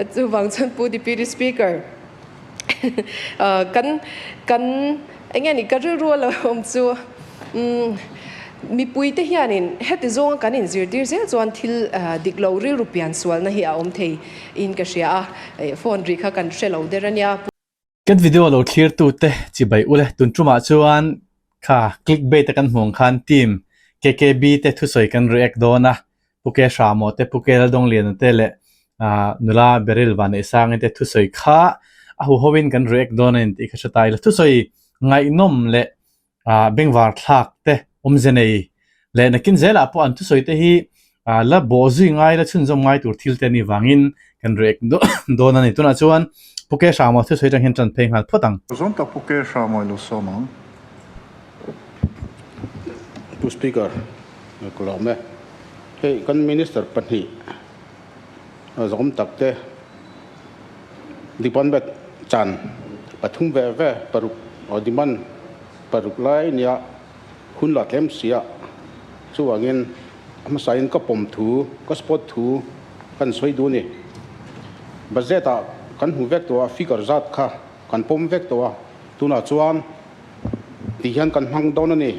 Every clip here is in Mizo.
Chuvang chuan Pu Deputy Speaker, kan kan eng nge ni ka rilru a lo awm chu mipuite hianin heti zawnga kan inzirtir zel chuan thil dik lo rilru pian sualna hi a awm thei in ka hria a, phone ri kha kan hre lo der a nia. Kan video lo thlir tute chibai ule tun tumah chuan kha click bait a kan hmuh ang khan team KKB te thusawi kan react dawn a, Pu Ke Hramaw te, Pu Ke Laldawngliana te leh nula Beryl Vanneihsangi te thusawi kha a huho in kan react dawn a ni tih ka hre ta ila. Thusawi ngaihnawm leh ah bengvar thlak te awmze nei leh nakin zelah pawh an thusawi te hi ah la bawh zui ngai la chhunzawm ngai tur thil te a nih vangin kan rek dawn a ni. Tunah chuan Pu Ke Hramaw thusawi atang hian tan phei nghal phawt ang. Zawng tak Pu Ke Hramaw i lo sawm ang. Pu Speaker, ka lawm e. Hei kan Minister pahnih zawm tak te Department chan pathum ve ve paruk aw demand paruk lai nia hun la tlem sia chuvangin a hmasain ka pawm thu ka support thu kan sawi duh a ni. Budget ah kan hmu vek tawh a figure zat kha kan pawm vek tawh a tunah chuan ti hian kan hmang dawn a ni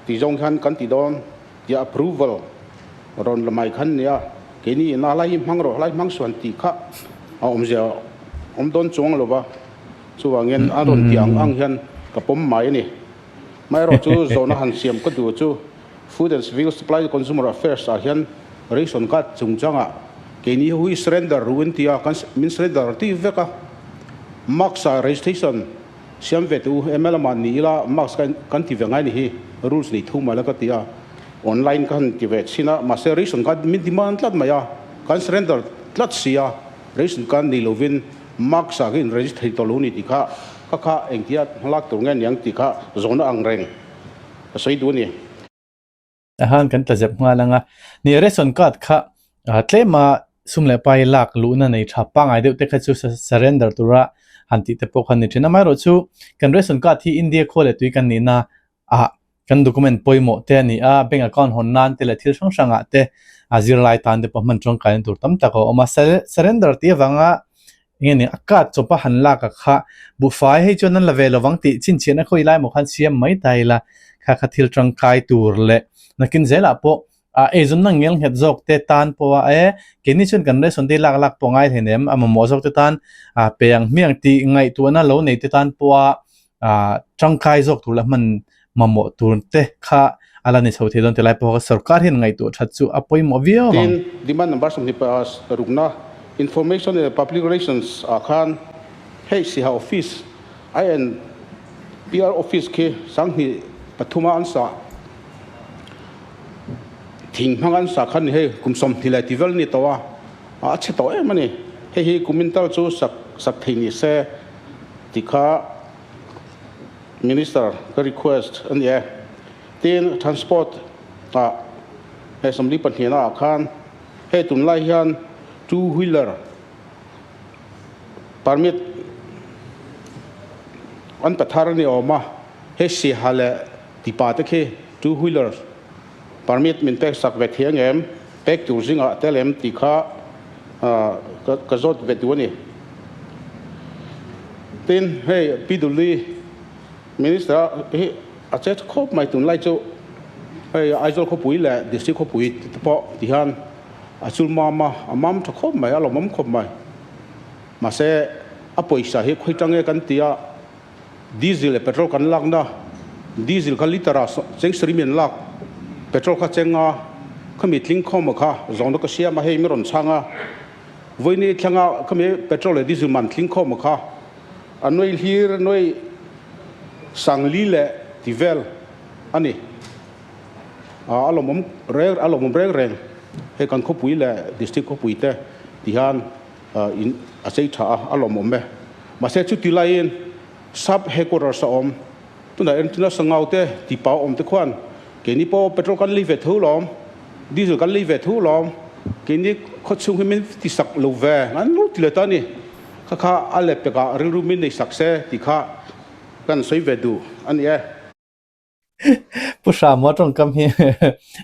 tih zawng hian kan ti dawn. Tia approval rawn la mai khan nia, keini ina lai hi hmang rawh, lai hmang suan tih kha a awmzia awm dawn chuang lo va, chuvangin a rawn tih ang ang hian ka pawm mai a ni. Amaherawh chu zawhna han siam ka duh chu Food and Civil Supply Consumer Affairs ah hian ration card chungchangah keini ho hi surrender ru in tia kan min surrender tih vek a, marks ah registration Siam ve teh u, ML amah ni ila mask kan ti ve ngai ni hi, rules nei thu mai la ka ti a, online ka han ti ve chhin a, mahse ration card min demand tlat mai a, kan surrender tlat si a, ration card nei lovin mask ah ka in register thei tawh lo ni tih kha ka kha engtia hmalak tur nge niang tih kha zawhna ang reng ka sawi duh a ni. A han kan tla zep nghal ang a, ni ration card kha tlema sum leh pai lak luhna nei tha pangngai deuh te kha chu surrender tura han tih te pawh kha a ni thin a, amaherawhchu chu kan ration card hi India khua leh tui kan nihna ah kan document pawimawh te a ni a, bank account hawn nan te leh thil hrang hrang ah te a zirlai tan te pawh hman tangkaina tur tam tak a awm a, surrender tih avanga Enge ni a card chawpa han lak a kha buhfai hei chuan an la ve lovang tih chhinchhiahna khawi lai maw khan siam mai ta ila kha kha thil tangkai tur leh nakin zelah pawh a eizawnna ngel nghet zawk te tan pawha e keini chuan kan ration te lak lak pawh ngai hleinem a mamawh zawk te tan a pe ang hmiang tih ngaihtuahna lo nei te tan pawha ah tangkai zawk tur la hman mamawh tur te kha a la ni chho thei dawn ti lai pawh kha sorkar hian ngaihtuah that chu a pawimawh viau Tin, ang. Demand number 26 na Information and Public Relations ah khan hei Siha Office INPR Office khi sanghnih pathuma an sah thing hmang an sah khan ni hei kum 20 leh ti vel ni tawh a, a chhe tawh em a ni. Hei hi kumin tal chu sak sak thei ni se. Ti kha Minister ka request a ni e. Tin, Transport ah he 42 ah khan hei tunlai hian two wheeler permit an pe thar a ni awm a, hei Siaha leh Tipa te khi two wheeler permit min pek sak ve thiang em, pek tur zingah tel em tih kha ka zawt ve duh a ni. Tin, hei Pi Duli Minister hi a che tha khawp mai tunlai chu hei Aizawl khawpui leh District khawpui te pawh ti hian a chul mam a, a mam tha khawp mai, a lawmawm khawp mai. Mahse a pawisa hi khawi tang nge kan ti a, Diesel leh petrol kan lakna, Diesel kha litre ah cheng sarih mi an lak, petrol kha cheng a, khami tling khawm a kha zawhna ka siam a hei mi rawn chhang a, vawiini thlanga khami petrol leh diesel man tling khawm a kha a nuai hlir nuai sangli leh ti vel a ni. A lawmawm reng a lawmawm reng reng hei kan khawpui leh district khawpui te ti hian in a chei tha a, a lawmawm e. Mahse chuti laiin sub headquarters a awm, tunah entirna Sangau te, Tipa awm te khuan keini pawh petrol kan lei ve tho lawm, diesel kan lei ve tho lawm, keini khawchhung hi min ti sak lo ve an lo ti leh ta a ni. Kha kha a let pekah rilru min nei sak se tih kha kan sawi ve duh a ni e. Pu Pu Hramua tawngkam hi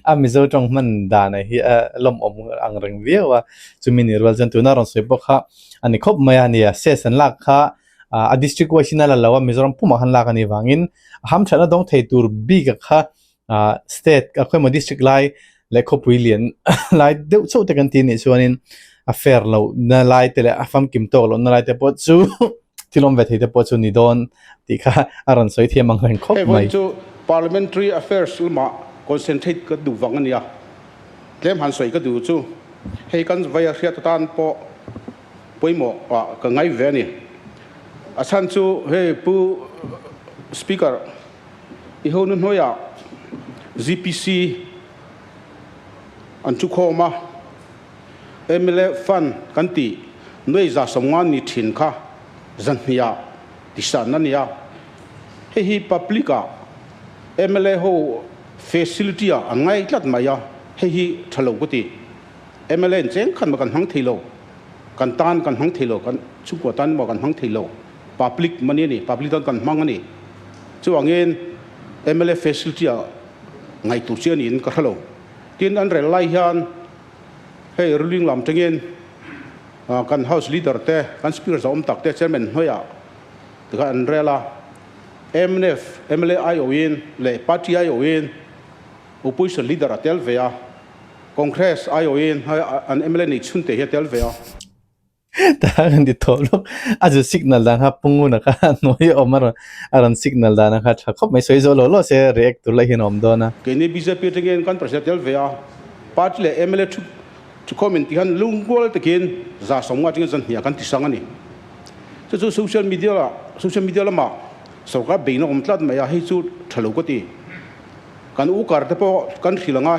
a Mizo tawng hman dan hi a lawmawm ang reng viau a, chumi ni rual chuan tuna rawn sawi pawh kha a ni khawp mai a nia. Cess an lak kha a district wise in a la lo a, Mizoram pumah khan lak a nih vangin a hamthatna dawng thei tur bik a kha state a khawimaw district lai leh khawpui lian lai deuh chauh te kan ti anih chuanin a fair loh na lai te leh a famkim tawk loh na lai te pawh chu thil awm ve thei te pawh chu ni dawn tih kha a rawn sawi thiam ang reng khawp Hei mai. vawi chu Parliamentary Affairs lamah concentrate ka duh vang a nia. Tlem han sawi ka duh chu hei kan vaia hriat atan pawh pawimawh ah ka ngai ve a ni. A chhan chu hei Pu Speaker I honu hnuaiah GPC an thu khawm a, mla fund kan tih nuai 150 ni thin kha zanhniah tisan a ni a. Hei hi public ah mla ho facility ah an ngai tlat mai a, hei hi tha lo ka ti. Mla in cheng khan mah kan hmang thei lo, kan tan kan hmang thei lo, kan chhungkua tan mah kan hmang thei lo. Public money a ni, public tan kan hmang a ni. Chuvangin mla facility ah ngaih tur chi a niin ka hre lo. Tin, an rel lai hian hei ruling lam tangin kan house leader te, kan speaker zawm tak te, chairman hnuaiah tikhan an rel a. Mnf mla aiawhin leh party aiawhin opposition leader a tel ve a, Congress aiawhin an mla nei chhunte hi a tel ve a. Ta kan ti tawh lawk a zu signal dan kha punguna kha hnuai a awm a rawn a rawn signal dan kha tha khawp mai sawi zawh lo lo se react tur lah hian a awm dawn a. Keini bjp atangin kan president tel ve a, party leh mla thu thukhawm in tihian lungrual takin 150 atangin 200 kan tisang a ni. Chu chu social media ah social media lamah sorkar beihna awm tlat mai a, hei chu tha lo ka ti. Kan u kar te pawh kan hrilh ang a,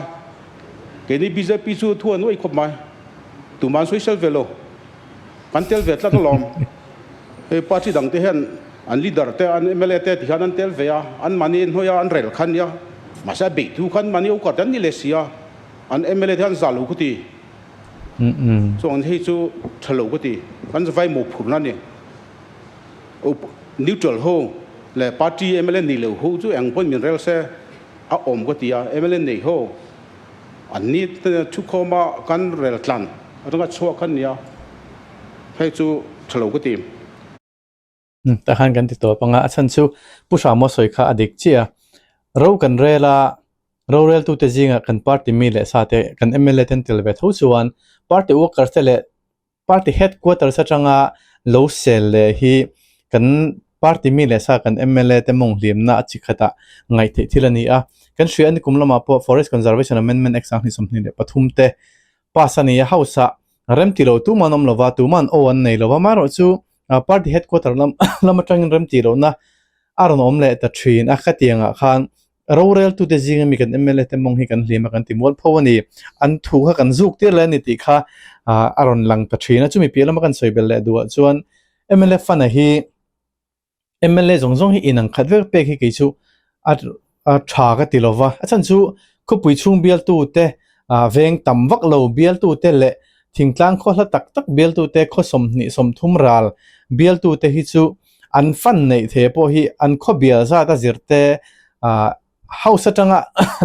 keini bjp chu thu an uaih khawp mai. Tuman sawisel ve lo. Kan tel ve tlat alawm. Hei party dang te hian an leader te an mla te ti hian an tel ve a, an mahni hnuaia an rel kha ania. Mahse a beihtu khan mahni ukar te an ni leh si a, an mla te hian za lo ka ti. Chuan hei chu tha lo ka ti. Kan vai mawhphurhna a ni. Neutral ho leh party mla nei lo ho chu eng pawn min rel se a awm ka ti a, mla nei ho. An ni thukhawma kan rel tlan atanga chhuak kha nia, hei chu tha lo ka ti. Tah khan kan ti tawp anga a chhan chu Pu Hramo sawi kha a dik chiah a. Ro kan rel a, roreltute zingah kan party mi leh sa te, kan mla ten tel ve tho chuan party workers te leh Party headquarters atanga lo sel leh hi kan party mi leh sa kan mla te mawng hlimna a chi khatah ngaih theih thil a ni a. Kan hria a ni kum lamah pawh Forest Conservation Amendment Act 2023 te pass a ni a, House ah rem ti lo tuman awm lova, tuman aw an nei lova, amaherawhchu party headquarter lam lam atangin rem ti lohna a rawn awm leh ta thin a, khatiangah khan Roreltute zinga mi kan mla te mawng hi kan hlim a, kan ti mual pho a ni. An thu kha kan zuk tir leh a ni tih kha a rawn lang ta thin a. Chumi piah lama kan sawi belh leh duhah chuan mla fund-a hi mla zawng zawng hi inang khat vek pek hi kei chu a tha ka ti lo va. A chhan chu khawpui chhung bialtute veng tam vak lo bialtute leh thingtlang khaw hla tak tak bialtute khaw 20 30 ral bialtute hi chu an fan neih thei pawh hi an khaw bial zat a zir te ah house atanga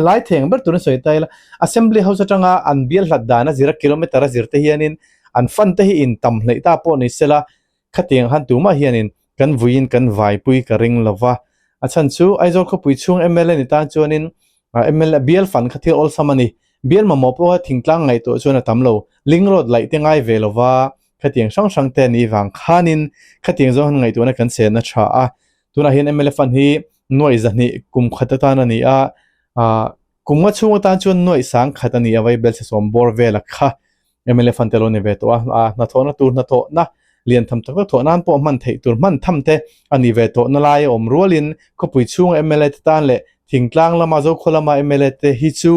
lai theng ber tur an sawi ta ila assembly house atanga an bial hlat dan a zir a kilometer a zir te hianin an fan te hi in tam hleih ta pawh ni sela khatiang han tumah hianin kan vuiin kan vaipui ka ring lova a chhan chu Aizawl khawpui chhung mla ni tan chuanin mla bial fan kha thil awlsam a ni bial mamawh pawha thingtlang ngaihtuah chuan a tam lo link road laih te ngai ve lova Khatiang hrang hrang te ni vang khanin khatiang zawng han ngaihtuahna kan chen a tha a. Tunah hian mla fund hi nuaih 200 kum khat atan a ni a, ah kum nga chhung atan chuan nuaih 1000 a ni a, Vaibel chhe sawm bawr vela kha mla fund te lo ni ve tawh a, ah hnathawhna tur hnathawhna lian tham tak tak thawh nan pawh hman theih tur hman tham te a ni ve tawh na lai a awm rualin khawpui chhunga mla te tan leh Thingtlang lama Zokhua lama mla te hi chu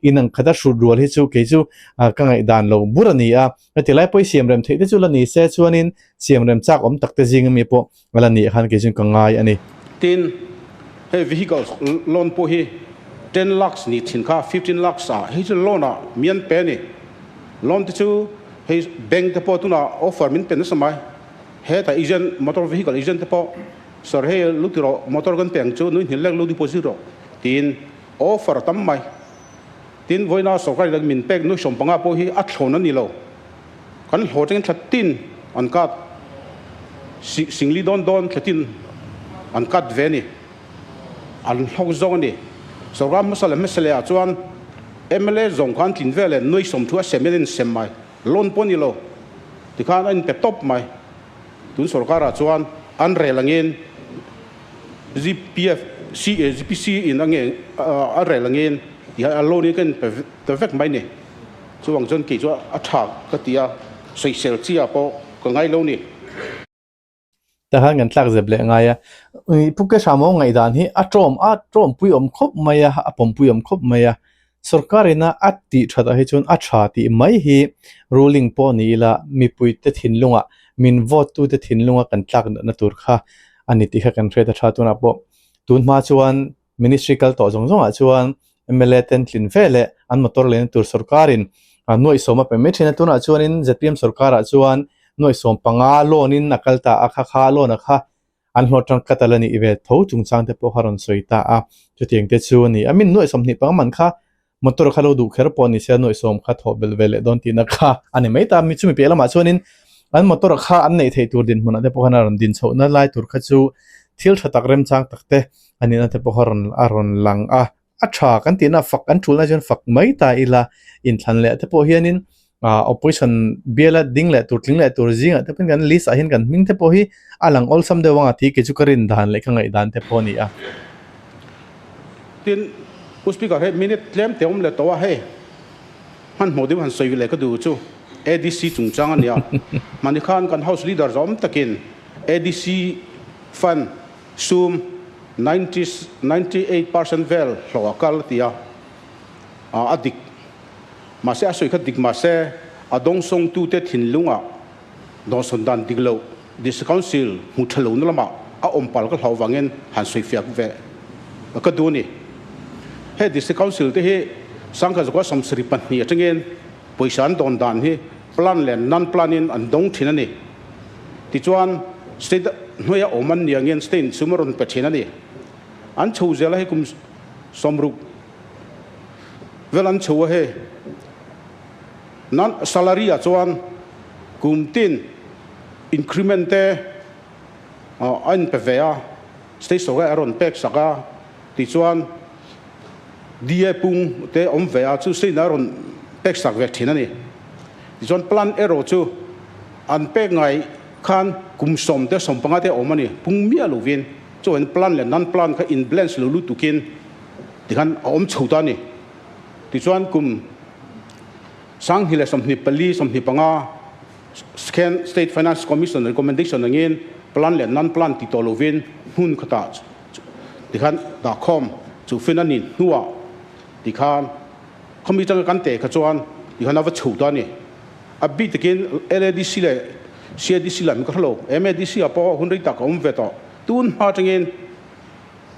inang khata hrut rual hi chu kei chu ka ngaihdan lo bur a ni a. Heti lai pawh i siamrem theih te chu la ni se chuanin siamrem chak awm tak te zing ami pawh a la nih khan kei chuan ka ngai a ni. Tin, hei vehicle loan pawh hi 10 lakhs ni thin kha 15 lakhs ah hei chu loan ah mi an pe a ni. Loan te chu hei bank te pawh tunah offer min pe nasa mai. Hetah agent motor vehicle agent te pawh Sir hei lu ti rawh motor kan peng chu nui hnil lek lu deposit rawh tiin Offer tam mai. Tin, vawiina sorkar in min pek nuih 15 pawh hi a thlawn a ni lo. Kan hlawh atangin thla tin an cut, singli dawn dawn thla tin an cut ve a ni. An hlawk zawk a ni. Sorkar hmasa leh hmasa leh ah chuan mla zawng khan tlin vel leh nuih 30 a sem hian a insem mai. Loan pawh a ni lo. Tikhan a inpe tawp mai. Tun sorkar ah chuan an rel angin GPF, GPC in a nge a rel angin ti a loan in ka in pe ta vek mai ni. Chuvang chuan kei chu a tha ka ti a, sawisel chi ah pawh ka ngai lo ni. Tahan kan tlak zep leh ngai a, Pu Kehramawng ngaihdan hi a tawm a tawmpui awm khawp mai a, a pawmpui awm khawp mai a. Sorkar ina a tih that ah hi chuan a tha tih mai hi ruling pawh ni ila mipuite thinlungah min vote tute thinlunga kan tlak natna tur kha a ni tih kha kan hriat a tha tunah pawh tun hma chuan ministry kal tawh zawng zawngah chuan mla ten tlin ve leh an motor lehna tur sorkarin nuaih sawm a pe mai thin a tunah chuanin zpm sorkarah chuan nuaih 15 loan in a kal ta a kha kha loan a kha An hlawh tang ka tal a nih ve tho chungchang te pawh kha rawn sawi ta a, chutiang te chu a ni. A min nuaih 25 man kha motor kha lo duh kher pawh ni se a nuaih sawm kha thawh belh ve leh dawn tihna kha a ni mai ta. Mi chumi piah lamah chuanin an motor kha an neih theih tur dinhmunah te pawh khan a rawn din chhohna lai tur kha chu thil tha tak remchang tak te a nihna te pawh kha rawn a rawn lang a. A tha kan tihna fak an tulna chuan fak mai ta ila inthlan leh te pawh hianin ah opposition biala ding leh tur tling leh tur zingah te pawhin kan list ah hian kan hming te pawh hi a lang awlsam deuh anga tih kei chu ka rin dan leh ka ngaih dan te pawh a ni a. Tin, Pu Speaker hei minute tlem te awm leh tawh a, hei hmanhmawh deuh han sawi leh ka duh chu ADC chungchang a nia. Mahni khan kan House Leader zawm takin ADC fund Sum 98% vel hlawh a kal a ti a, a dik. Mahse a sawi kha dik mahse a dawngsawngtute thinlungah dawngsawn dan dik loh District Council hmu tha lohna lamah a awm pal ka hlau vangin han sawi fiak ve ka duh a ni. He District Council te hi sangkhat zakua 72 atangin pawisa an dawn dan hi plan leh non-plan in an dawng thin a ni. Tichuan, state hnuaia awm an ni angin state sum a rawn pe thin a ni. An chho zel a hei kum 60 vel an chho a hei. Nan salary ah chuan kum tin increment te a in pe ve a, state sawrkar a rawn pek sak a, tichuan DA pung te awm ve a, chu state a rawn pek sak ve thin a ni. Tichuan plan erawh chu an pek ngai khan kum 10 te 15 te awm a ni, pung miah lovin chuan plan leh non plan kha in balance lo lutukin tikhan a awm chho ta a ni. Tichuan kum 2024, 25 Scan State Finance Commission recommendation angin plan leh non plan ti tawh lovin hmun khatah tikhan dahkhawm chu fin a ni hnuah tikhan Khawmi tanga kan teh kha chuan tikhan a va chho ta a ni. A bik takin LADC leh CADC lam hi ka hre lo. MADC ah pawh hun rei tak a awm ve tawh. Tun hma atangin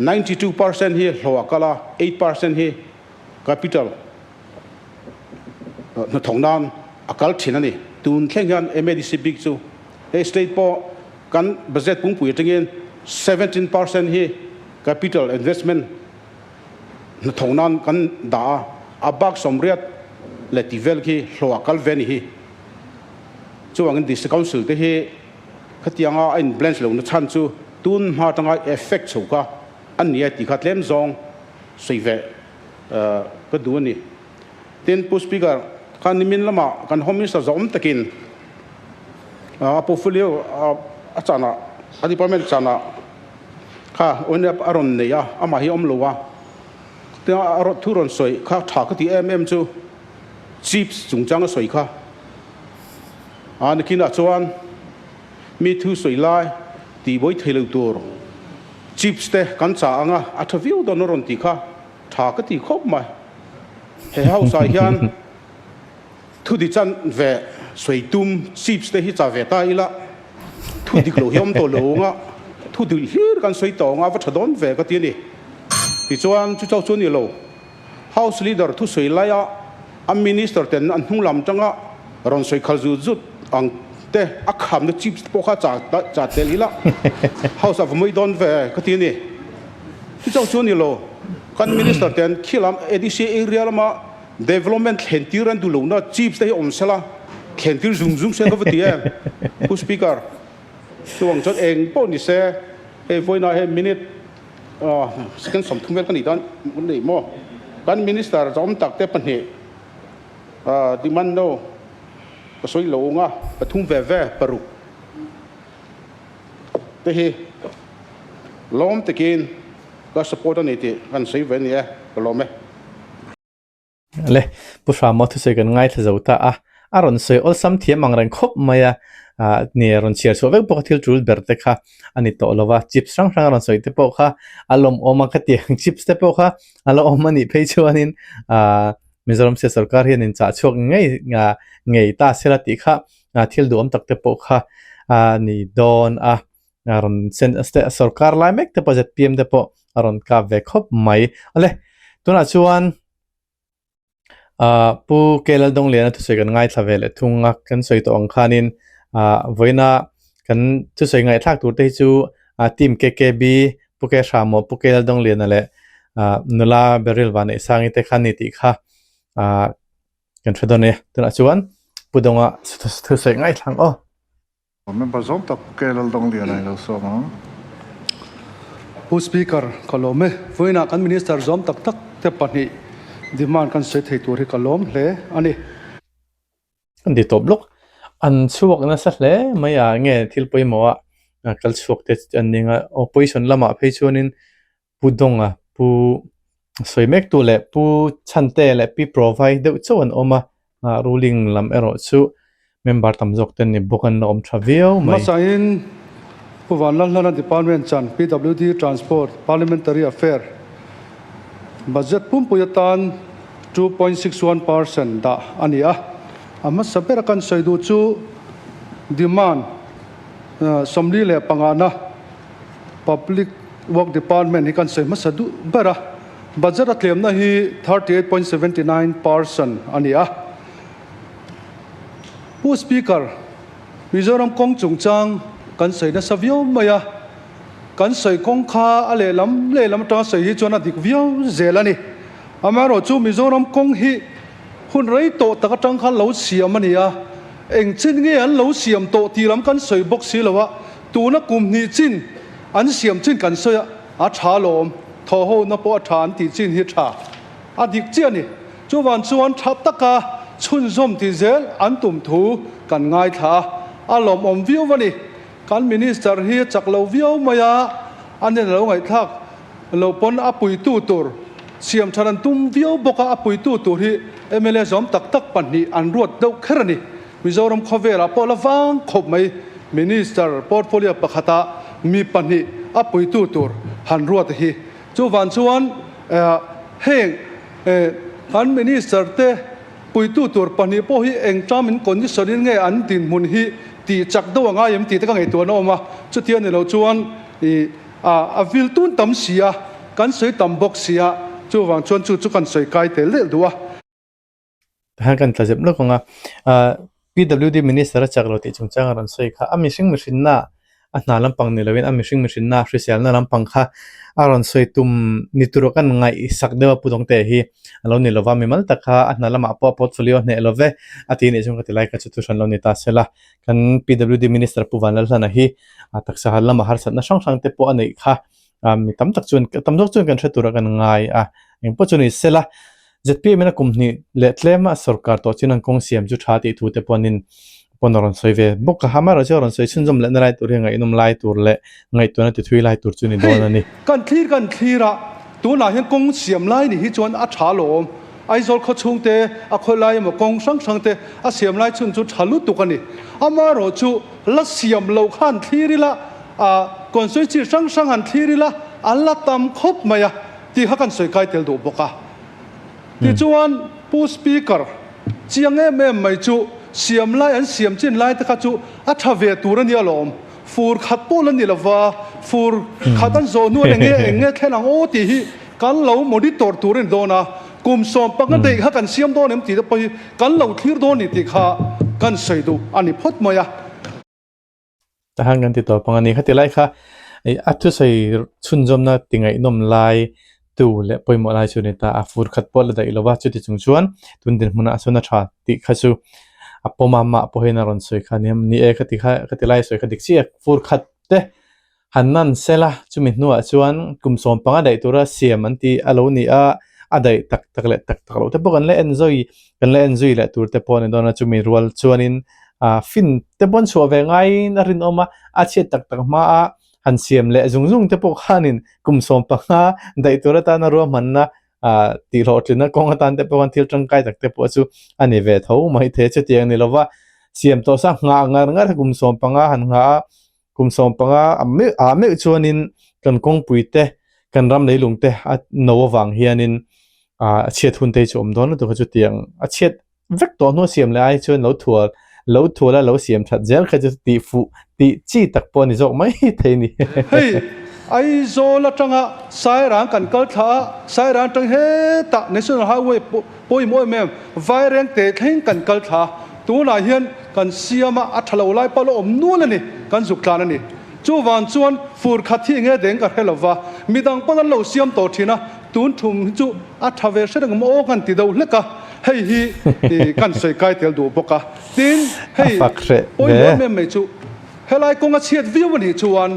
92% hi hlawh a kal a, 8% hi capital hnathawk nan a kal thin a ni. Tun thleng hian MADC bik chu hei state pawh kan budget pungpui atangin 17% hi capital investment Hnathawk nan kan dah a, a bak 80 leh tih vel khi hlawh a kal ve a ni hi. Chuvangin District Council te hi khatianga a in blance lohna chhan chu tun hma atanga effect chho kha a ni a tih kha tlem zawng sawi ve ka duh a ni. Tin, Pu Speaker, kha nimin lamah kan Home Minister zawm takin a portfolio a chanah, a department chanah, Kha Oinep a rawn nei a, amah hi a awm lo a, tia a rawn thu rawn sawi kha tha ka ti em em chu chips chungchang a sawi kha. A nikinah chuan mi thu sawi lai tih bawi thei lo tur chips te kan chah ang a, a tha viau dawn a rawn tih kha tha ka ti khawp mai. He house ah hian Thu dik chan ve sawi tum chips te hi cha ve ta ila, thu dik lo hi awm tawh lo anga thu dik hlir kan sawi tawh anga va tha dawn ve ka ti a ni. Tichuan chu chauh chu a ni lo, House Leader thu sawi laia a Minister ten an hnung lam tanga rawn sawi khal zut zut ang te a khamna chips te pawh kha cha cha tel ila House a va mawi dawn ve ka ti a ni. Chu chauh chu a ni lo. Kan Minister ten khilam ADC area lama development thlen tir an duh lohna chiefs te hi awm sela thlen tir zung zung se ka va ti em Pu Speaker. Chuvang chuan eng pawh ni se hei vawiinah hian minute second 30 vel ka nih dan an nei maw? Kan Minister zawm tak te pahnih demand no ka sawi lo ang a, pathum ve ve paruk te hi lawm takin ka support a ni tih kan sawi ve a ni e, ka lawm e. Le, Pu Hrama thusawi kan ngaithla zo ta a, a rawn sawi awlsam thiam ang reng khawp mai a, ah ni rawn chhiar chhuah vek bawk a thil tul ber te kha a ni tawh lo va, chips hrang hrang a rawn sawi te pawh kha a lawmawm a khatiang chips te pawh kha a la awm a nih phei chuanin ah Mizoram state sorkar hian in chah chhuak ngei ngei ta sela tih kha thil duhawm tak te pawh kha a ni dawn a, a rawn sen sorkar lai mek te pawh zpm te pawh a rawn kap ve khawp mai. Awle tunah chuan ah Pu K Laldawngliana thusawi kan ngaithla ve leh thung a, kan sawi tawh ang khanin ah vawiina kan thusawi ngaihthlak tur te hi chu ah team KKB Pu K Hramaw, Pu K Laldawngliana leh ah nula Beryl Vanneihsangi te kha a ni tih kha ah kan hre dawn a ni. Tunah chuan Pu Dawnga thusawi ngaithla ang aw. Member zawng tak Pu K Laldawngliana i lo sawm ang. Pu Speaker, ka lawm e. Vawiinah kan Minister zawm tak tak te pahnih demand kan sawi thei tur hi ka lawm hle a ni. An ti tawp lawk. An chhuak nasa hle mai a, nge thil pawimawh a kal chhuak te an ning a, opposition lamah phei chuanin Pu Dawnga, Pu sawi mek tu leh Pu Chhante leh Pi Provai deuh chauh an awm a, ruling lam erawh chu member tam zawk te an ni bawk an la awm tha viau mai. Hmasain Pu Vanlalhlana Department chan PWD Transport Parliamentary Affair Budget pumpui atan 2.61 percent dah a ni a, a hmasa bera kan sawi duh chu demand 45 na Public Work Department hi kan sawi hmasa duh ber a, budget a tlemna hi 38.79 percent a ni a. Pu Speaker, Mizoram kawng chungchang kan sawi nasa viau mai a, kan sawi kawng kha a lehlam lehlam atanga sawi hi chuan a dik viau zel a ni. Amaherawhchu Mizoram kawng hi hun rei tawh tak atang khan lo siam a ni a, eng chin nge an lo siam tawh tih lam kan sawi bawk si lo a, Tuna kum hnih chin an siam chin kan sawi a, a tha lawm, thaw ho na pawh a tha an tih chin hi tha a dik chiah a ni. Chuvan chuan tha taka chhunzawm tih zel an tum thu kan ngaithla a, a lawmawm viau a ni. Kan Minister hi a chak lo viau mai a, a nen a lo ngaihthlak lo pawn a puitu tur siam that an tum viau bawk a, a puitu tur hi mla zawm tak tak pahnih an ruat deuh kher a ni. Mizoram khawvelah pawh la vang khawp mai Minister portfolio pakhata mi pahnih a puitu tur han ruat hi. Chuvan chuan heng kan Minister te puitu tur pahnih pawh hi eng term in condition in nge an dinhmun hi tih chak deuh a ngai em tih te ka ngaihtuahna awm a. Chutia ni lo chuan a vil tun tam si a, kan sawi tam bawk si a, chuvang chuan chu chu kan sawi kai tel delh duh a. Tihian kan tla zep lawk ang a, PWD Minister a chak lo tih chungchang a rawn sawi kha a mihring mihrinna a hna lampang ni loin a mihring mihrinna hriselna lampang kha a rawn sawi tum ni tur kan ngaihsak deuh a Pu Dawngte hi a lo ni lova mimal tak kha a hna lamah pawh a portfolio hneh lo ve a ti nih chuan ka ti lai kha chu thu hran lo ni ta sela kan PWD Minister Pu Vanlalhlana hi a taksa han lama harsatna hrang hrang te pawh a neih kha mi tam tak chuan tam zawk chuan kan hre tura kan ngai a engpawh chu ni sela zpm in a kum hnih leh tlem a sorkar tawh chin an kawng siam chu tha tih thu te pawhin pawn a rawn sawi ve bawk a amaherawhchu a rawn sawi chhunzawm lehna lai tur hi ngaihnawm lai tur leh ngaihtuahna ti thui lai tur chu ni dawn a ni. Kan thlir kan thlir a, tunah hian kawng siam lai ni hi chuan a tha lawm. Aizawl khaw chhung te, a khawi lai emaw kawng hrang hrang te a siam lai chhun chu tha lutuk a ni. Amaherawhchu la siam loh khan thlir ila, a constituency hrang hrang han thlir ila an la tam khawp mai a tih kha kan sawi kai tel duh bawk a. Tichuan Pu Speaker chiang em em mai chu siam lai an siam chin lai te kha chu a tha ve tur a nia lawm. Fur khat pawh la ni lova fur khat an zawh hnuan eng nge eng nge thlen ang aw tih hi kan lo monitor tur a ni dawn a. Kum sawm panga daih kha kan siam dawn em tih te pawh hi kan lo thlir dawn ni tih kha kan sawi duh a ni phawt mai a. Tahan kan ti tawp ang a ni. Khati lai kha a thusawi chhunzawmna ti ngaihnawm lai tu leh pawimawh lai chu a ni ta a, fur khat pawh la daih lo va, chuti chung chuan tun dinhmunah chuan a tha tih kha chu a pawm a, mah pawhin a rawn sawi kha a ni a, ni e ka ti kha ka ti lai sawi kha dik chiah a, fur khat te han nan sel a, chumi hnuah chuan kum 15 daih tura siam an ti a lo ni a, a daih tak tak leh tak tak loh te pawh kan la en zui kan la en zui leh tur te pawh a ni dawn a, chumi rual chuanin ah fin te pawn chhuah ve ngaiin a rinawm a, a chhiat tak tak hmaa han siam leh zung zung te pawh khanin kum 15 daih tur atana ruahmanna ah tihhlawhtlinna kawng atan te pawh khan thil tangkai tak te pawh chu a ni ve tho mai thei a, chutiang ni lova siam tawh sa nghah ngar ngar kum 15 han nghah a kum 15 a meuh ah meuh chuanin kan kawngpui te kan ram leilung te a no avang hianin ah a chhiat hun te hi chu awm dawn lutuk a chutiang a chhiat vek tawh hnu a siam leh ai chuan lo thual lo thual a lo siam that zel kha chu tih fuh tih chi tak pawh a ni zawk mai thei a ni. Hei Aizawl atanga Sairang kan kal thla a, Sairang atang hetah National Highway pawimawh em em Vaireng te thleng kan kal thla a, tunah hian kan siam a, a tha lo lai pawh la awm nual a ni, kan zuk tlan a ni. Chuvang chuan fur khat hi enge deng ka hre lova, midang pawn an lo siam tawh thin a, tun thum hi chu a tha ve hre reng maw aw kan ti deuh hlek a, hei hi kan sawi kai tel duh bawk a. Tin, hei pawimawh em em mai chu helai kawng a chhiat viau a nih chuan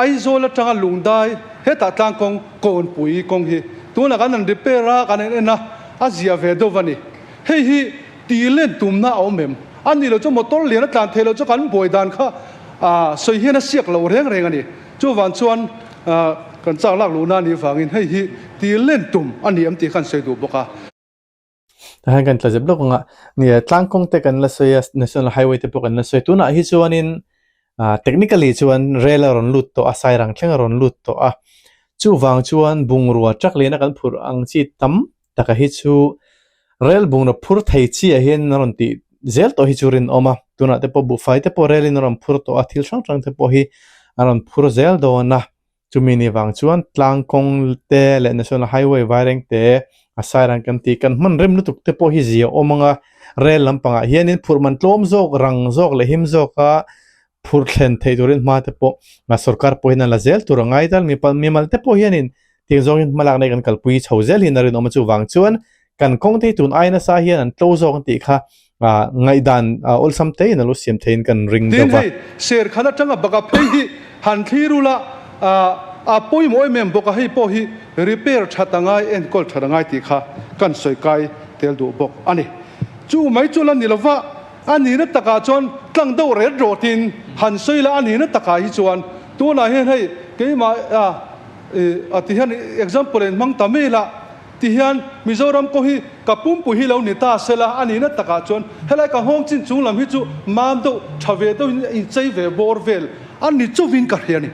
Aizawl atanga Lungdai hetah tlang kawng Kawnpui kawng hi tunah kan han repair a, kan han en a, a zia ve deuh a ni. Hei hi tih len tumna a awm em? A nih loh chu motor lian a tlan theih loh chu kan buai dan kha sawi hian a siak lo reng reng a ni. Chuvang chuan kan chak lak luhna a nih vangin hei hi tih len tum a ni em tih kha an sawi duh bawk a. Tah hian kan tla zep lawk ang a, nia tlang kawng te kan la sawi a, National Highway te pawh kan la sawi a, tunah hi chuanin technically chuan rail a rawn lut tawh a, Sairang thleng a rawn lut tawh a, chuvang chuan bungrua truck lian a kan phurh ang chi tam taka hi chu rail bungraw phur thei chi ah hian a rawn tih zel tawh hi chu rinawm a, tunah te pawh buhfai te pawh rail in a rawn phur tawh a, thil hrang hrang te pawh hi a rawn phur zel dawn a. Chumi ni vang chuan tlang kawng te leh National Highway vaireng te a sairang kan tih kan hman rem lutuk te pawh hi zia awm ang a, rel lampangah hianin phurh man tlawm zawk, rang zawk leh him zawka phurh thlen theih turin hma te pawh sorkar pawhin a la zel tur a ngai tal. Mimal te pawh hianin tiang zawngin hmalakna hi kan kalpui chho zel hian a rinawm a, chuvang chuan kan kawng te hi tun ai nasa hian an tlo zawk an tih kha ngaihdan awlsam te in a lo siam theiin kan ring deuh va. Tin hei, Serkhan atanga baka phei hi han thlir ula a pawimawh em em bawk a, hei pawh hi repair that a ngai, enkawl that a ngai tih kha kan sawi kai tel duh bawk a ni. Chu mai chu la ni lova, a nihna takah chuan tlang deuh ret rawtin han sawi la, a nihna takah hi chuan tunah hian hei keimah a ti hian example in hmang ta mai la, Ti hian Mizoram kawng hi ka pumpui hi lo ni ta sela a nihna takah chuan helai ka nghawng chin chung lam hi chu mam deuh tha ve deuhin a inchei ve bawr vel a ni chuvin ka hria a ni.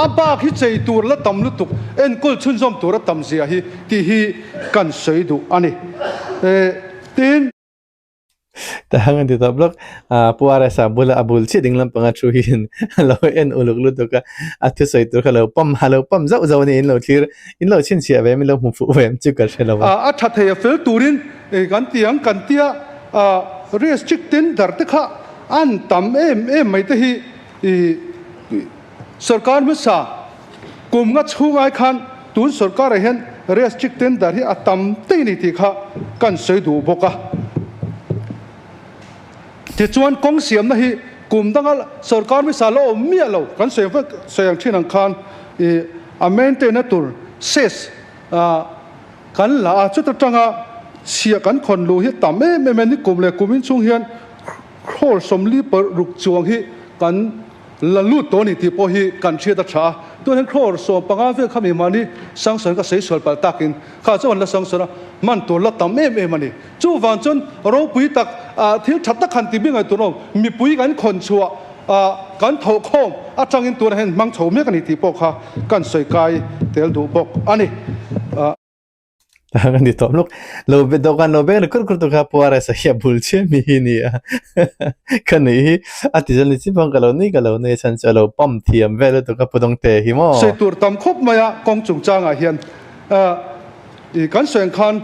A bak hi chei tur la tam lutuk enkawl chhunzawm tur a tam zia hi tih hi kan sawi duh a ni. Tin. Tahang an ti tawp lawk. Pu RSa bula a bul chiah ding lampanga thu hian a lo en uluk lutuk a, a thusawi tur kha lo pam a lo pam zauh zauh a ni. In lo thlir, in lo chhinchhiah ve em, in lo hmu fuh ve em chu ka hre lo a. A tha thei a fel turin kan ti ang kan tia restrict tender te kha an tam em em mai te hi sorkar hmasa kum nga chhung ai khan tun sorkarah hian restrict tender hi a tam tei a ni tih kha kan sawi duh bawk a. Tichuan kawng siamna hi kum danga sorkar hmasa la awm miah lo kan sawi vek sawi ang thin ang khan ih a maintain na tur cess kan la a, chuta tanga chhiah kan khawn luh hi tam em em a ni. Kum leh kum inchhung hian crore 46 chuang hi kan La lut tawh a ni tih pawh hi kan hriat a tha a, tunah hian crore 15 vel kha mi mahni sanction ka sawi sual palh takin kha chuan la sanction a, hman tur la tam em em a ni. Chuvang chuan ropui tak thil tha tak han ti bik ngaih tur awm, mipui kan khawn chhuah kan thawhkhawm atangin tunah hian hmang chho mek a ni tih pawh kha kan sawi kai tel duh bawk a ni. Ka ni tawh lawk. Lo be dawhkan lo beng ri kur kur tu kha Pu RS a hi a bul chiah mi hi ni a. Ka nuih hi a ti zel ni chi pawh ka lo nui ka lo nui a chhan chu a lo pump thiam vel lutuk a Pu Dawngte hi maw. Sawi tur tam khawp mai a kawng chungchangah hian i kan sawi ang khan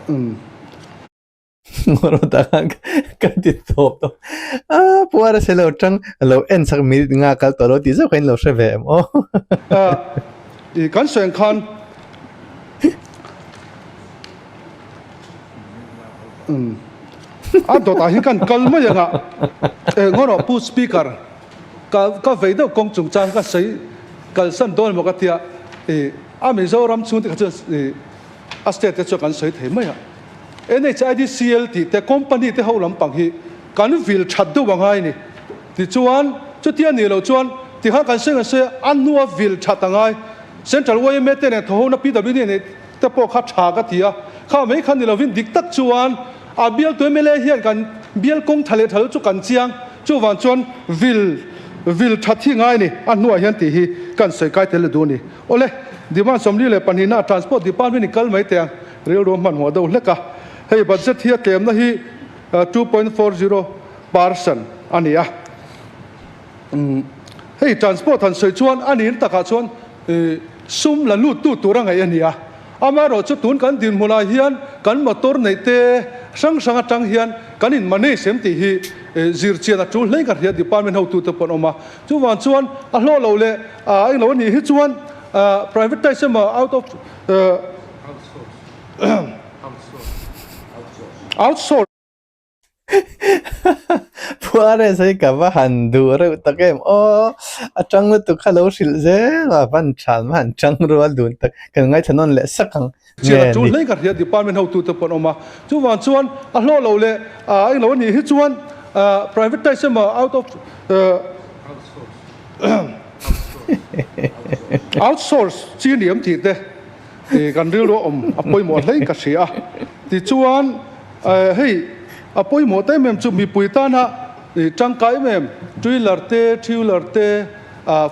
umm. Ngawrawt ah khan ka ti tawp tawp a puar a se lo tang lo en chak minute nga kal tawh lo tih zauh kha in lo hre ve em aw. I kan sawi ang khan a dawtah hian kan kal mai ang a, engawrawh Pu Speaker ka ka vei deuh kawng chungchang ka sawi kalsan dawn emaw ka tia i a Mizoram chhung te kha chuan i a state te chuan kan sawi thei mai a. NHIDCL tih te company te ho lampang hi kan vil that deuh a ngai ni. Tichuan, chutia nih loh chuan tikhan kan sawi kan sawi a, a hnua vil that a ngai. Central yma te nen thawhona PWD neih te pawh kha tha ka ti a, kha mai kha ni lovin dik tak chuan a bialtu mla hian kan bial kawng tha leh tha lo chu kan chiang. Chuvang chuan vil vil that hi ngai ni, a hnuah hian tih hi kan sawi kai tel duh a ni. Awle, demand 42 na Transport Department in kal mai teh ang. Rilru hmanhmawh deuh hlek a, hei budget hi a tlemna hi 2.40% a ni a. Hei transport han sawi chuan a nin takah chuan sum la lut tu tur a ngaih a ni a. Amaherawhchu tun kan dinhmunah hian kan motor neih te hrang hrang atang hian kan in manage em tih hi zirchian a tul hlei ka hria department hotute pawh an awm a. Chuvang chuan a hlawh lo leh a englo a nih hi chuan privatise emaw out of Outsource. Phuares hi ka va han duh reuh tak em aw, a tang lutuk kha lo hrilh zel a, van than va han tang rual dun tak, kan ngaithla nawn leh sak ang nge ni. Chu hlei ka hria department hotute pawh an awm a, chuvang chuan a hlawh lo leh a englo a nih hi chuan privatise emaw out of outsource chi ni em tih te. Kan rilru a awm a pawimawh hlei ka hria a, tichuan hei a pawimawh ta em em chu mipui tana tangkai em em two-wheeler te, three-wheeler te,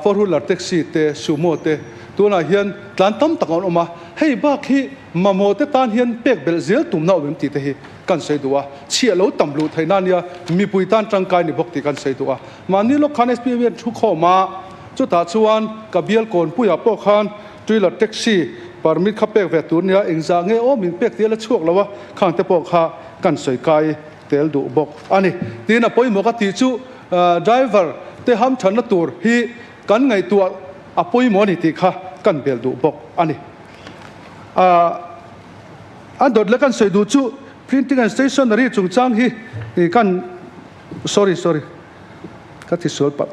four-wheeler taxi te, sumo te tunah hian tlan tam tak an awm a, hei bak hi mamawh te tan hian pek belh zel tumna awm em tih te hi kan sawi duh a, chhiah lo tam luh theihna ania mipui tan tangkai ni bawk tih kan sawi duh a, mahni lawk khan SPM hian thu khawm a, chutah chuan ka bial kawnpuiah pawh khan Two-wheeler taxi permit kha pek ve tur nia engzah nge aw min pek tia la chhuak lo a, khang te pawh kha kan sawi kai tel duh bawk a ni. Tin a pawimawh ka tih chu driver te hamthanna tur hi kan ngaihtuah a pawimawh a ni tih kha kan bel duh bawk a ni. A dawt leh kan sawi duh chu printing and stationery chungchang hi kan sorry sorry ka ti sual palh.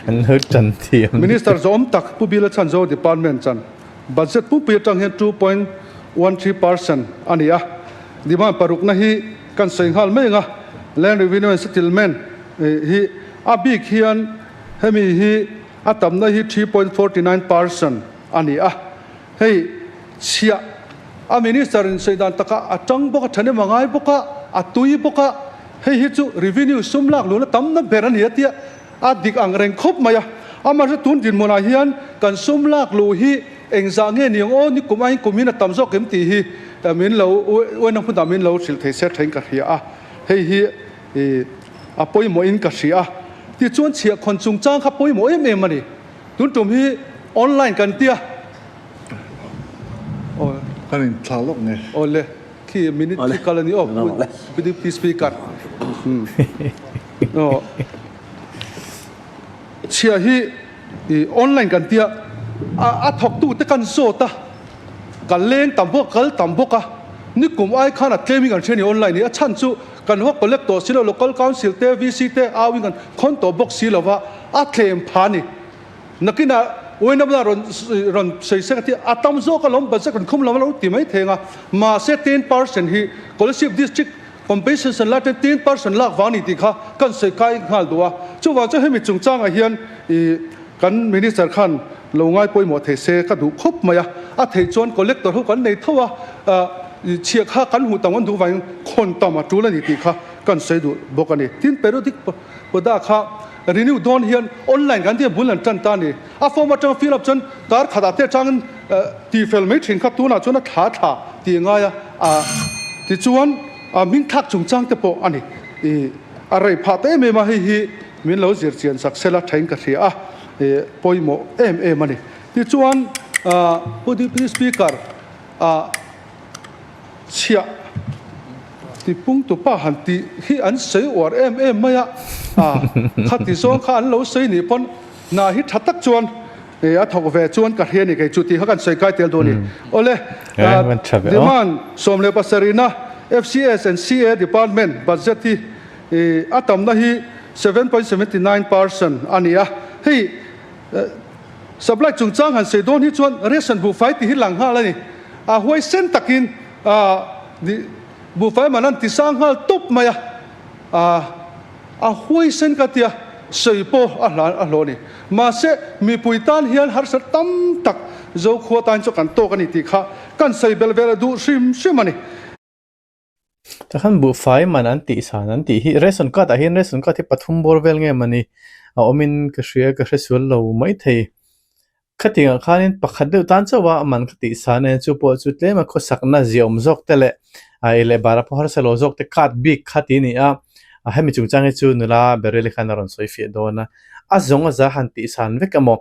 An lo tan thiam. Minister zawm tak Pu Bila Chhanzo Department chan budget pupui atang hian 2.13% a ni a, demand parukna hi kan sawi nghal mai ang a, Land Revenue and Settlement hi a bik hian hemi hi a tamna hi 3.49% a ni a, hei chhiah a Minister in sawi dan takah a tang bawk a, thahnem a ngai bawk a, a tui bawk a. Hei hi chu revenue sum lak luhna tamna ber a ni a tia a dik ang reng khawp mai a. Amaherawhchu tun dinhmunah hian kan sum lak luh hi engzah nge ni ang aw ni kum aiin kum in a tam zawk em tih hi min lo uaina hmunah min lo hrilh thei se thain ka hria a. Hei hi a pawimawhin ka hria a. Tichuan chhiahkhawn chungchang kha pawimawh em em a ni. Tun tum hi online kan tia. Kan inthlah lawk nge? Awle. Khi minute khi kal a ni aw Pu Deputy Speaker. Aw chhia hi i online kan tia a a thawktu te kan zawt a kan leng tam bawk kal tam bawk a ni kum ai khan a tlem in kan hria ni online hi a chhan chu kan va collect tawh si lo local council te VC te au in kan khawn tawh bawk si lo va a tlem pha a ni. Nakinah Uainamna rawn rawn sawi sek a ti a, tam zawk alawm budget rawn khum lam a lo ti mai thei ang a, mahse 10% hi Kolasib District Compensation la ten 10% lak vang a ni tih kha kan sawi kai nghal duh a, chuvang chuan hemi chungchangah hian ih kan Minister khan lo ngai pawimawh thei se ka duh khawp mai a, a theih chuan collector ho kan nei tho a, ih chhiah kha kan hmuh tam kan duh vangin khawn tam a tul a ni tih kha kan sawi duh bawk a ni. Tin periodic poda kha Renew dawn hian online kan tih bul an tan ta a ni. A form atanga fill up chuan kar khatah te atangin tih fel mai thin kha tunah chuan a thla thla tih a ngai a, a tichuan a hming thlak chungchang te pawh a ni. I a rei phah ta em em a, hei hi min lo zir chian sak sela thain ka hria a, i pawimawh em em a ni. Tichuan Pu Deputy Speaker. Ah chhiah tipung tupa han tih hi an sawi uar em em mai a, ah khati zawng kha an lo sawi nih pawn hna hi tha tak chuan a thawk ve chuan ka hria ni kei chu tih kha kan sawi kai tel dawn a ni. Awle, demand 17 na FCS and CA department budget hi a tamna hi 7.79% a ni a, hei Supply chungchang han sawi dawn hi chuan ration buhfai tih hi lang nghal a ni. A huaisen takin buhfai man an ti sang nghal tawp mai a, a huaisen ka tia sawi pawh a hlan a hlawh a ni. Mahse, mipui tan hian harsat tam tak Zokhua tan chu kan tawk a ni tih kha kan sawi belh vel a duh hrim hrim a ni. Takhan buhfai man an tih san an tih hi ration card ah hian ration card hi pathum bawr vel nge mawni a awmin ka hria ka hre sual lo maithei. Khatiangah khanin pakhat deuh tan chauh a man ka tih san a chu pawh chu tlema khawsakna ziaawm zawk te leh a ei leh bara pawh harsa lo zawk te card bik kha ti a ni a, hemi chungchang hi chu nula Beryl-i khan a rawn sawi fiah dawn a, a zawng a za han tih san vek emaw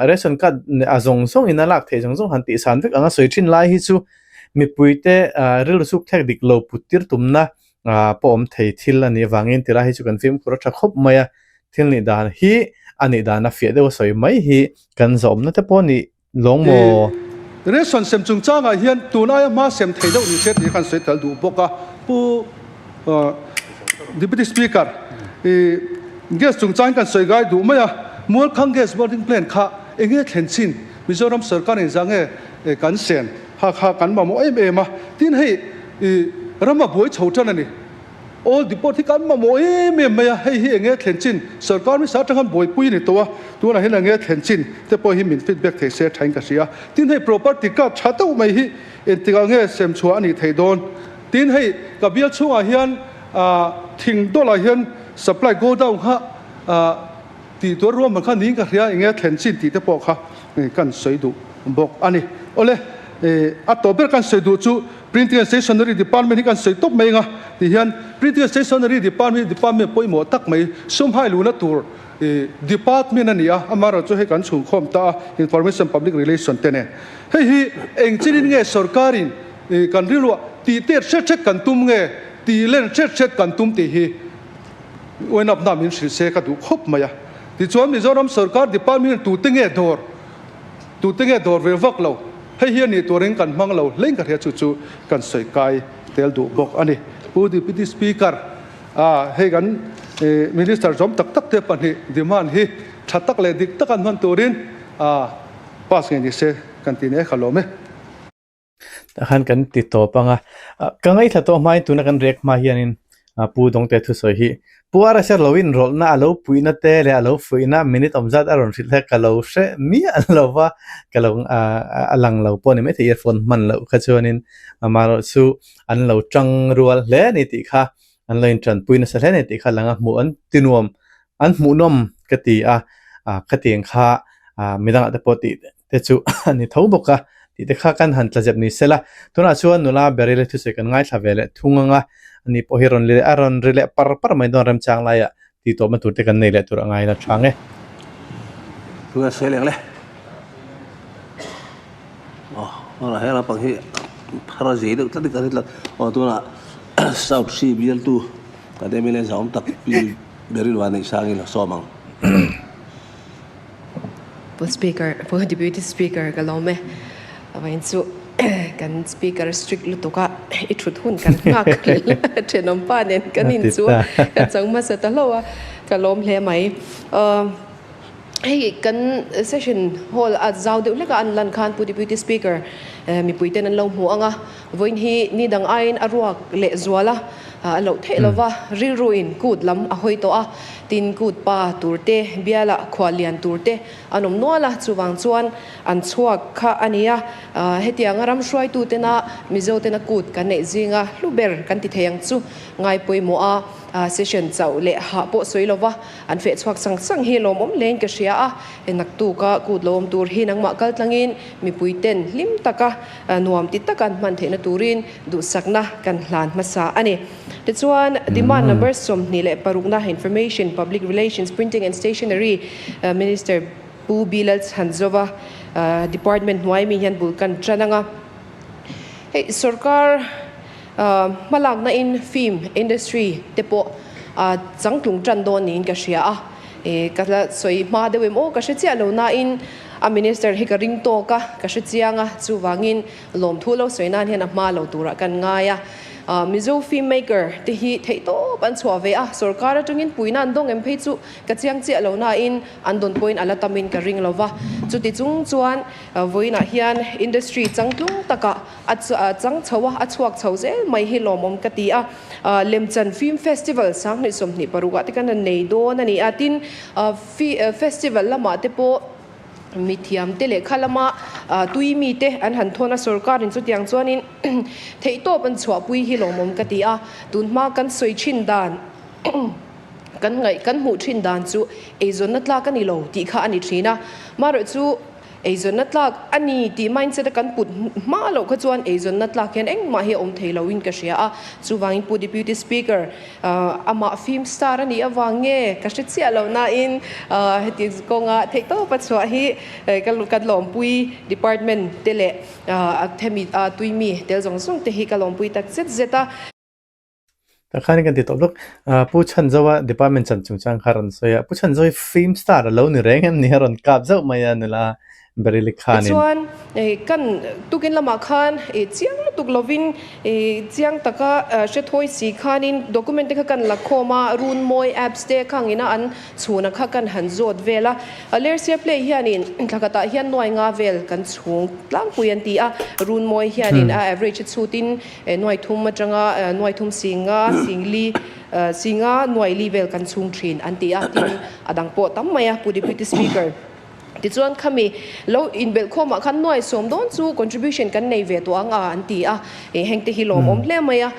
ration card a zawng zawng in a lak theih zawng zawng han tih san vek ang a sawi thin lai hi chu Mipuite rilru chhuk thlek dik lo put tir tumna pawh awm thei thil a nih avangin ti lai hi chu kan fimkhur a tha khawp mai a, thil nih dan hi a nih dan a fiah deuh a sawi mai hi kan zawmna te pawh a nih lawng maw? Ration sem chungchangah hian tun aia hma sem thei deuh ni se tih khan sawi tel duh bawk a, Pu Deputy Speaker, i gas chungchang kan sawi gai duh mai a, Mualkhang gas boarding plant kha enge thlen chin Mizoram sarkar in za nge kan sen ha kha kan mamawh em em a, tin hei i rama buai chho tan a ni. All depot hi kan mamawh em em mai a, hei hi enge thlen chin sarkar hmasa atang khan buaipui a ni tawh a, tunah hian enge thlen chin te pawh hi min feedback thei se thain ka hria. Tin hei property card tha deuh mai hi engtikah nge sem chhuah a nih theih dawn? Tin hei ka bial chhungah hian thing dawlah hian supply godown kha Tih tur ruahman kha niin ka hria, enge thlen chin tih te pawh kha kan sawi duh bawk a ni. Awle, a tawp ber kan sawi duh chu Printing and Stationery Department hi kan sawi tawp mai anga ti hian Printing and Stationery Department hi department pawimawh tak mai, sumhai luhna tur department a ni a, amaherawhchu chu hei kan chhungkhawm ta a, Information Public Relation te nen. Hei hi eng chinin nge sorkarin kan rilruah tih tet hret hret kan tum nge, tih len hret hret kan tum tih hi Uainap na min hrilh se ka duh khawp mai a. Tichuan Mizoram sorkar department hian tute nge dawr, tute nge dawr ve vak lo, hei hi a nih turin kan hmang lo hlein ka hria chu chu kan sawi kai tel duh bawk a ni. Pu Deputy Speaker, ah hei kan Minister zawm tak tak te pahnih demand hi tha tak leh dik tak an hman turin ah pass ngei ni se kan ti nek alawm e. Tah khan kan ti tawp ang a, ka ngaithla tawh hmain tuna kan rek hma hianin Pu Dawngte thusawi hi Pu Arasher lo inrawlhna a lo puihna te leh a lo fuihna minute awm zat a rawn hrilh hlek ka lo hre miah lo va, ka lo a lang lo pawh a ni maithei earphone hman loh kha chuanin amaherawh chu an lo tang rual hle a ni tih kha an lo intanpui nasa hle a ni tih kha lang a hmuh an ti nuam an hmuhnawm ka ti a, khatiang kha midangah te pawh tih te chu a ni tho bawk a tih te kha kan han tla zep ni sela tunah chuan nula Beryl-i thusawi kan ngaithla ve leh thung ang a ani pawh hi rawn a rawn ri leh par par mai dawn remchang laiah tih tawhna tur te kan nei leh tur a ngai la chang e. Tunah sawi leh ang le. Aw tunah he lampang hi phar a zei deuh tlat in ka hre tlat. Aw tunah South Sea bialtu kan mla zahawm tak Pi Beryl Vanneihsangin a sawm ang. Pu Speaker, Pu Deputy Speaker ka lawm e. Vawiin chu kan Speaker strict lutuk a, i thut hun kan nghak thenawm pa nen kan in chu ka chang hmasa ta hlauh a, ka lawm hle mai. Hei kan session hall a zau deuh hlek a an lan khan Pu Deputy Speaker mipui ten an lo hmu ang a, vawiin hi ni dang aiin a ruak leh zual a, a loh theih lova rilru in kut lam a hawi tawh a. Tin, kut pa tur te, biala khual lian tur te an awm nual a, chuvang chuan an chhuak kha a ni a. Hetianga ram hruaitu tena Mizo tena kut kan neih zinga hlu ber kan ti thei ang chu ngai pawimawh a, session chauh leh hah pawh sawi lova an feh chhuak sang sang hi lawmawm hlein ka hria a. Naktuka kut lo awm tur hi nangmah kal tlangin mipui ten hlim taka nuam ti taka an hman theihna turin duhsakna kan hlan hmasa a ni. Tichuan, Demand number 26na Information, Public Relations, Printing and Stationery Minister Pu Bilal Chhanzova Department hnuai mi hian bul kan tan ang a. Hei sorkar hmalakna in film industry te pawh a changtlung tan dawn niin ka hria a, ka la sawi hma deuh em aw ka hre chiah lo nain a minister hi ka ring tawk a, ka hre chiang a, chuvangin lawmthu lo sawi nan hian a hma lo turah kan ngai a. Mizo film maker te hi theihtawp an chhuah ve a, sorkar atangin puihna an dawng em phei chu ka chiang chiah lo nain an dawn pawhin a la tamin ka ring lo va. Chuti chung chuan vawiinah hian industry changtlung takah a chang chho a, a chhuak chho zel mai hi lawmawm ka ti a. Lemchan Film Festival 2026 ah te khan an nei dawn a ni a, tin festival lamah te pawh mithiam te lehkha lama tui mite an han thawn a, sorkarin chutiang chuanin theihtawp an chhuahpui hi lawmawm ka ti a, tunhma kan sawi thin dan kan ngaih kan hmuh thin dan chu eizawnna tlak a ni lo tih kha a ni thin a, marawhchu Eizawnna tlak a ni tih mindset a kan put hma loh kha chuan eizawnna tlak hian engmah hi a awm thei loin ka hria a. Chuvangin Pu Deputy Speaker, amah film star a nih avang nge ka hre chiah lo nain heti kawnga theihtawpa chhuah hi kan lawmpui department te leh hemi tuimi tel zawng zawng te hi ka lawmpui tak zet zet a. Tah khan kan ti tawh bawk. Pu Chhanzoa department chan chungchang kha a rawn sawi a, Pu Chhanzo hi film star a lo ni reng em ni a rawn kap zauh mai a nula Baryli khanin. Tichuan kan tukin lamah khan chiang lutuk lovin chiang taka hre thawi si khanin document te kha kan la khawm a, Runmawi apps te khangina an chhuna kha kan han zawt vel a. Lersia play hianin thla khatah hian nuai nga vel kan chhung tlangpui an ti a, Runmawi hianin a average a chhutin Nuai thum atanga nuai thum singa singli singa nuai li vel kan chhung thin an ti a, tin a dang pawh tam mai a Pu Deputy Speaker. Tichuan khami lo inbelh khawmah khan nuai sawm dawn chu contribution kan nei ve tawh ang a an ti a, hengte hi lawmawm hle mai a.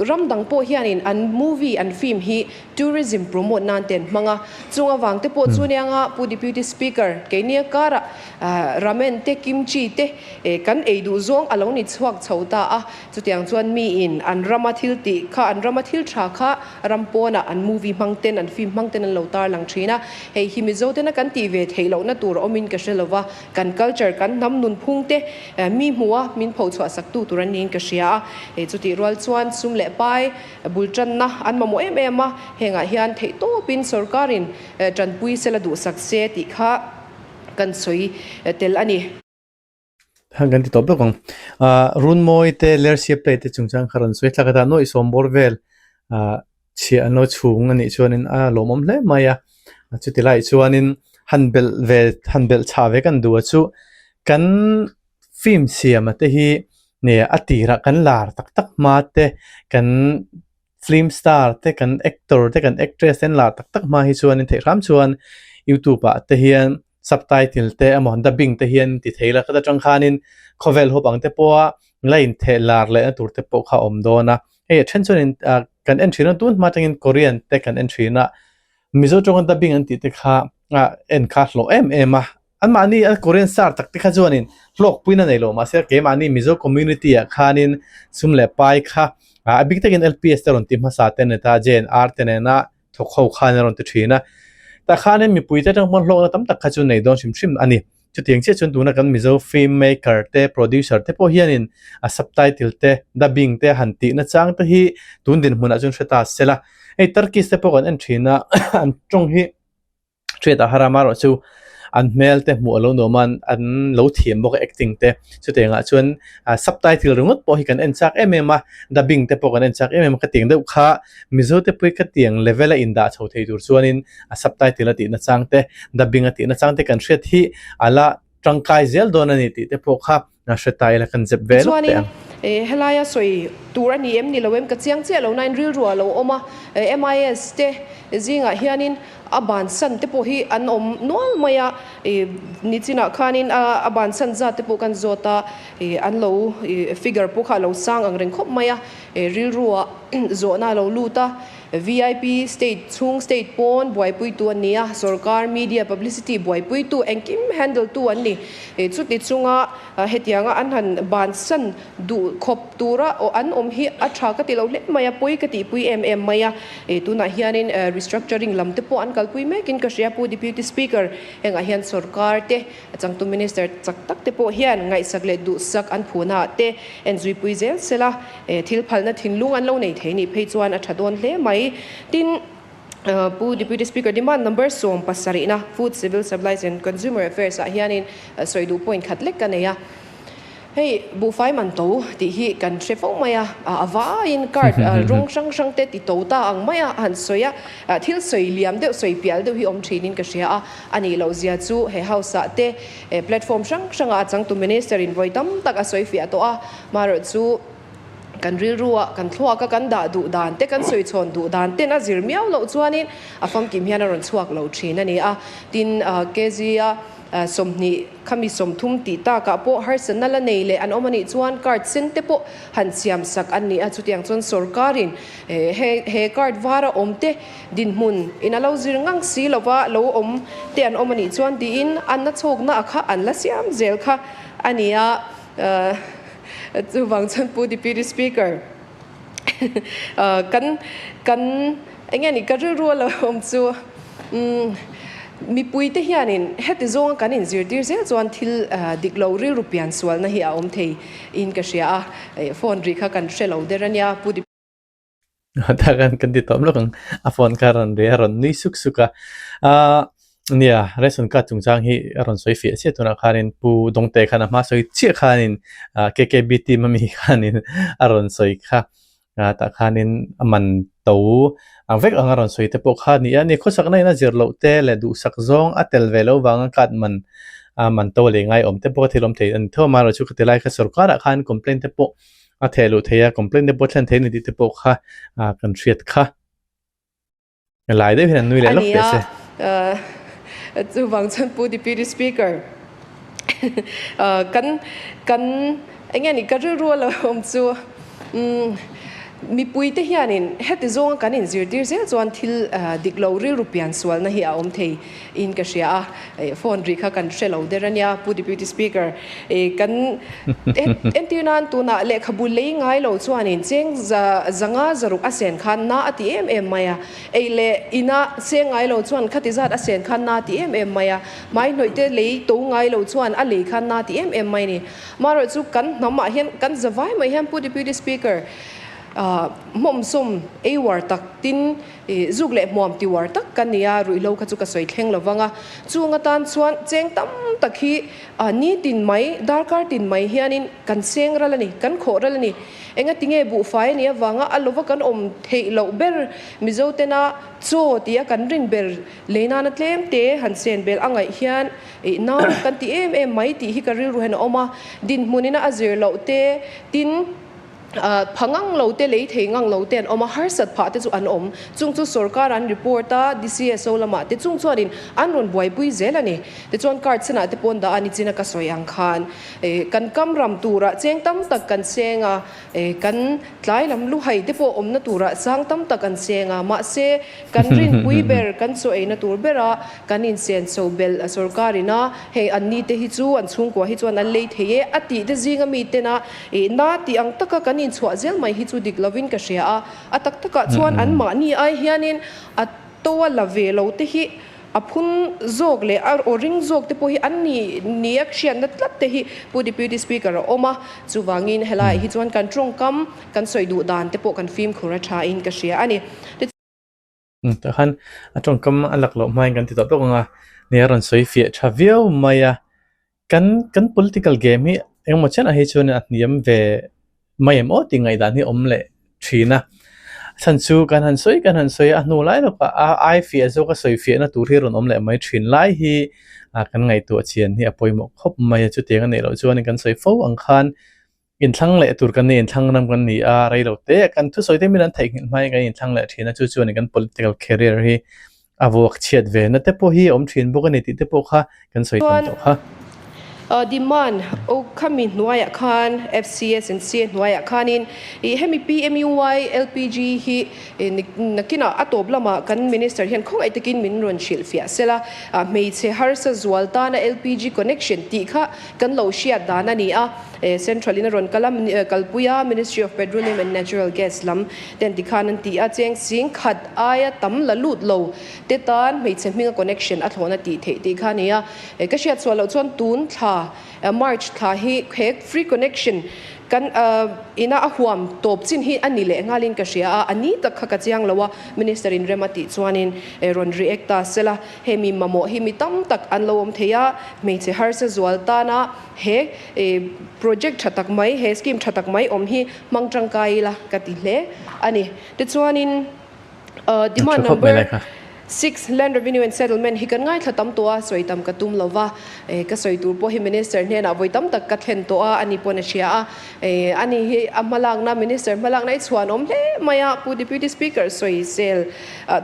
Ram dang pawh hianin an movie an film hi tourism promote nan te an hmang a, chung avang te pawh chu nia Pu Deputy Speaker keini a karah ramen te kimchi te Kan ei duh zawng a lo ni chhuak chho ta a, chutiang chuan miin an rama thil tih kha, an rama thil tha kha ram pawnah an movie hmang ten, an film hmang ten an lo tar lang thin a. Hei hi Mizo tena kan tih ve theih lohna tur a awmin ka hre lo va, kan culture, kan hnam nunphung te mi hmuha min phochhuah saktu tur an niin ka hria a. Hei chutih rual chuan sum leh pai bul tanna an mamawh em em a, hengah hian theihtawpin sorkarin tanpui sela duhsak se tih kha kan sawi tel a ni. Hang kan ti tawp lawk ang. Ah Runmawi te Lersia play te chungchang kha rawn sawi thlak a ta nuaih sawm bawr vel ah chhiah an lo chhung a nih chuanin a lawmawm hle mai a. Chuti laiah chuanin han belh ve han belh chhah ve kan duh a chu kan film siam a te hi nge a tirah kan lar tak tak hma te kan Film star te kan actor te kan actress te an lar tak tak hma hi chuanin theih hram chuan youtube ah te hian subtitle te emaw dubbing te hian ti thei la khat atang khanin khawvel huap ang te pawha la intheh lar lehna tur te pawh kha a awm dawn a hei a then chuanin ah kan en thin a tun hma atangin Korean te kan en thin a Mizo tawnga dubbing an tih te kha ah en kha hlawh em em a. Anmahni a Korean star tak te kha chuanin hlawkpuina nei lo mahse keimahni Mizo community ah khanin sum leh pai kha a bik takin LPS te rawn ti hmasa te neta JNR te nena thawk ho khan a rawn ti thin a. Tah khanin mipui te atang pawn hlawkna tam tak kha chu nei dawn hrim hrim a ni. Chutiang chiah chuan tuna kan Mizo film maker te producer te pawh hianin a subtitle te dubbing te han tihna chang te hi tun dinhmunah chuan hre ta sela. Hei Turkish te pawh kan en thin a an tawng hi Hriat a har a, amaherawhchu an hmel te hmuh a lo nuam a, an lo thiam bawk a acting te. Chutiangah chuan subtitle ringawt pawh hi kan en chak em em a, dubbing te pawh kan en chak em em a, khatiang deuh kha Mizo te pawh hi khatiang level a indah chho thei tur chuanin a subtitle a tihna chang te, dubbing a tihna chang te kan hriat hi a la tangkai zel dawn a ni tih te pawh kha hre ta ila kan zep ve lawk teh Tichuanin ang. helaia sawi tur a ni em ni lo em ka chiang chiah lo nain rilru a lo awm a, MIS te zingah hianin a bansan te pawh hi an awm nual mai a, nichinah khanin a bansan zat te pawh kan zawt a, an lo figure pawh kha a lo sang ang reng khawp mai a, rilru ah zawhna a lo lut a. Vip state chhung state pawn buaipuitu an ni a, sorkar media publicity buaipuitu engkim handle tu an ni. Chuti chunga hetianga an han bansan duh khawp tura an awm hi a tha ka ti lo hle mai a, pawi ka tihpui em em mai a. Tunah hianin restructuring lam te pawh an kal. kalpui mekin ka hria Pu Deputy Speaker. Hengah hian sorkar te, a changtu Minister chak tak te pawh hian ngaihsak leh duhsak an phuna ah te enzuipui zel sela thil phalna thinlung an lo nei thei nih phei chuan a tha dawn hle mai. Tin, Pu Deputy Speaker demand number 70 na Food, Civil Supplies and Consumer Affairs ah hianin sawi duh point khat lek ka nei a. Hei buhfai man to tih hi kan hre fo mai a, a vaiin card rawng hrang hrang te ti to ta ang mai a han sawi a, thil sawi liam deuh sawi pial deuh hi awm thinin ka hria a, a nih loh zia chu he house ah te platform hrang hrang ah a changtu minister in vawi tam tak a sawi fiah tawh a, marawh chu kan rilru ah kan thluak a kan dah duh dan te kan sawi chhawn duh dan ten a zir miau loh chuanin a famkim hian a rawn chhuak lo thin a ni a, tin KZ a 20 Khami 30 tih takah pawh harsatna la nei leh an awm a nih chuan card sen te pawh han siam sak an ni a, chutiang chuan sorkarin he he card vara awm te dinhmun in a lo zir ngang si lova lo awm te an awm a nih chuan tiin an na chhawkna a kha an la siam zel kha a ni a, chuvang chuan Pu Deputy Speaker kan kan eng nge ni ka rilru a lo awm chu umm mipui te hianin heti zawnga kan inzirtir zel chuan thil dik lo rilru pian sualna hi a awm thei in ka hria a phone ri kha kan hre lo der ania pu Takan kan ti tawm lawk ang a phone kha a rawn ri a rawn nui suk suk a ahh nia ration card chungchang hi a rawn sawi fiah chiah tunah khanin pu Dawngte khan a hma sawi chiah khanin ah K_K_B team ami khanin a rawn sawi kha ah tah khanin a man to ang vek ang a rawn sawi te pawh kha a ni a ni khawsakna in a zir loh te leh duhsak zawng a tel ve loh vanga card man ah man to leh ngaiawm te pawh thil awm thei a ni tho a amaherawhchu chu ka ti lai kha sorkar ah khan complaint te pawh a theh luh theih a, complaint te pawh thlen theih a ni tih te pawh kha ah kan hriat kha. Lai deuh hian an nui leh lawk teh se. Ania, chuvang chuan Pu Deputy Speaker kan kan eng nge ni ka rilru a lo awm chu umm mipui te hianin heti zawnga kan inzirtir zel chuan thil dik lo rilru pian sualna hi a awm thei in ka hria a, phone ri kha kan hre lo der ania Pu Deputy Speaker kan entir nan tunah lehkhabu lei ngai lo chuanin cheng zanga zaruk a sen khan na a ti em em mai a, ei leh ina seng ngai lo chuan khati zat a sen khan na a ti em em mai a, hmai hnawih te lei to ngai lo chuan a lei khan na a ti em em mai a ni. Marawh chu kan hnamah hian kan zavai mai hian Pu Deputy Speaker hmawmsawm ei uar tak tin Ih, zuk leh hmuam ti uar tak ka nia, ruihhlo kha chu ka sawi thleng lo vang a. Chung atan chuan cheng tam tak hi nitin mai, darkar tin mai hianin kan seng ral a ni, kan khawh ral a ni. Engati nge buhfai a nih avanga a lova kan awm theih loh ber Mizo tena chaw tia kan rin ber lei nana tlem te han sen bel a ngaih hian ih nau kan ti em em mai tih hi ka rilru hian a awm a. Dinhmunina a zir loh te tin. Pha ngang lo te, lei thei ngang lo te an awm a, harsat phah te chu an awm. Chung chu sorkar an report a, DCSO lamah te chung chuanin an rawn buaipui zel a ni. Tichuan card senah te pawn dah a ni chin a ka sawi ang khan kan kam ram turah cheng tam tak kan seng a, kan tlai lam luhai te pawh awmna turah sang tam tak an seng a, mahse kan rinpui ber, kan chaw eina tur bera kan insenso belh a sorkarin a, hei an ni te hi chu an chhungkua hi chuan an lei thei e a tih te zinga mi tena ih na tih ang taka kan inchhuah zel mai hi chu dik lovin ka hria a, a tak takah chuan an mahni ai hianin a to a la ve lo te hi a phun zawk leh a aw ring zawk te pawh hi an ni nia hriatna tlat te hi Pu Deputy Speaker a awm a, chuvangin helaiah hi chuan kan tawngkam kan sawi duh dan te pawh kan fimkhur a tha in ka hria a ni. Tah khan a tawngkam a lak loh hmain kan ti tawh bawk ang a, nia a rawn sawi fiah tha viau mai a. Kan kan political game hi engemaw chianah hi chuan a hniam ve mai em aw tih ngaihdan hi a awm leh thin a. A chhan chu kan han sawi kan han sawi a, a hnu lai lawkah a ai fiah zawk a sawi fiahna tur hi a rawn awm leh mai thin lai hi kan ngaihtuah chian hi a pawimawh khawp mai a. Chutiang a nih loh chuan kan sawi fo ang khan Inthlang leh tur kan ni, inthlang ram kan ni a, rei lo te kan thusawi te min an theihnghilh hmain kan inthlang leh thin a, chu chuan kan political career hi a vuak chhiat ve na te pawh hi a awm thin bawk a ni tih te pawh kha kan sawi tam Chuan tawh kha. Demand o khami hnuaiah khan FCS and CA hnuaiah khanin ih hemi PMUY LPG hi nakinah a tawp lamah kan Minister hian khawngaih takin min rawn hrilh fiah sela hmeichhe harsa zual tana LPG connection tih kha kan lo hriat dan a ni a. Central in a rawn kal a, kalpui a Ministry of Petroleum and Natural Gas lam ten tikhan an ti a, cheng sing khat aia tam la lut lo te tan hmeichhe hminga connection a thlawhna tih theih tih kha a ni a. Ka hriat chhuah loh chuan tun thla March thla hi he free connection kan ina a huam tawp chin hi a ni leh nghalin ka hria a, a ni tak kha ka chiang lo a, Minister in rem a tih chuanin rawn react ta sela, hemi mamawh hi mi tam tak an lo awm thei a, hmeichhe harsa zual tana he project tha tak mai, he scheme tha tak mai awm hi hmang tangkai ila ka ti hle a ni. Tichuanin. Demand number 6 Land Revenue and Settlement hi kan ngaithla tam tawh a, sawi tam ka tum lo va, ka sawi tur pawh hi Minister hnenah vawi tam tak ka thlen tawh a, ani pawn a hria a, ani hi a hmalakna Minister hmalakna i chhuan awm hle mai a, Pu Deputy Speaker sawi sel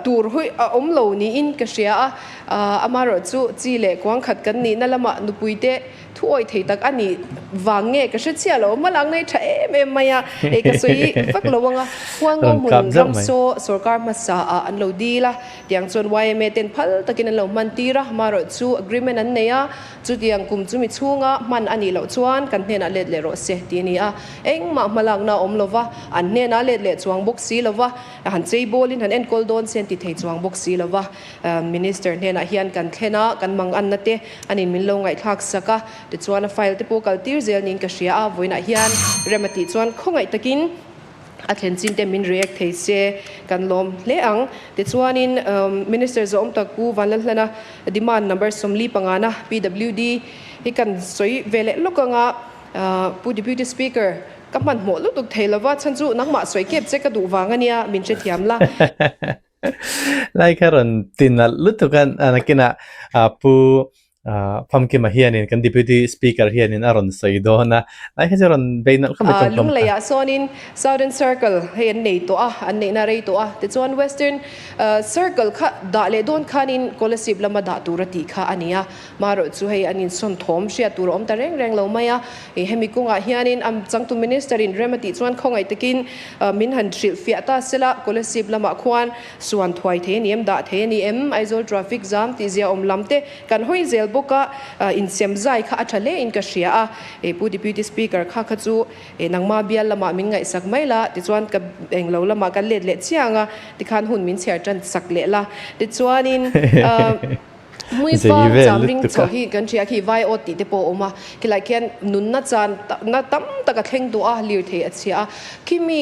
tur hui a awm lo niin ka hria a, amaherawh chu chi leh kuang khat kan nihna lamah nupuite Thu awih thei tak a nih vang nge ka hre chiah lo, hmalak nei tha em em mai a, ei ka sawi vak lo anga Hualngo hmun ram saw sorkar hmasa ah an lo dil a, tiang chuan yma ten phal takin an lo hman tir a, marawh chu agreement an nei a, chutiang kum chumi chhunga hman a nih loh chuan kan hnenah let leh rawh se tih a ni a, engmah hmalakna a awm lo va, an hnenah let leh chuang bawk si lo va, han chei bawlin han enkawl dawn se an ti thei chuang bawk si lo va. Minister hnenah hian kan thlen a, kan manganna te anin min lo ngaihthlak sak a, tichuan a file te pawh kal tir zel niin ka hria a, vawiinah hian rem a tih chuan khawngaih takin a thlen chin te min react thei se kan lawm hle ang. Tichuanin Minister zawhawm tak Pu Vanlalhlana demand number 45 na PWD hi kan sawi ve leh lawk anga Pu Deputy Speaker ka hmanhmawh lutuk thei lova chhan chu nangmah sawi kep che ka duh vang ania min hrethiam la. Lai kha rawn ti nalh lutuk a, nakinah Pu Famkima hianin kan Deputy Speaker hianin a rawn sawi dawn a, lai kha chu rawn bei nalh khawp mai tawng hlawm kha. Lungleiah sawnin Southern Circle hei an nei tawh a, an neihna rei tawh a, tichuan Western Circle kha dah leh dawn khanin Kolasib lama dah tur a tih kha a ni a, marawh chu hei an insawn thawm hriat tur a awm ta reng reng lo mai a, hemi kawngah hianin a changtu Minister in rem a tih chuan khawngaih takin Min han hrilh fiah ta sela, Kolasib lamah khuan suan thuai thei a ni em, dah thei a ni em, Aizawl traffic jam tih zia awm lam te kan hawi zel bawk a, insem zai kha a tha hle in ka hria a, Pu Deputy Speaker kha kha chu nangma bial lamah min ngaihsak mai la, tichuan ka englo lamah kan let leh chiang a, tikhan hun min chhiar tan sak leh la, tichuanin. Zei Hmuifang vel cham ring lutuk chho a. hi kan hria khi vai awt tih te pawh a awm a, khilai khian nunna chan na tam tak a thleng duh a, lirthei a chhia a, khimi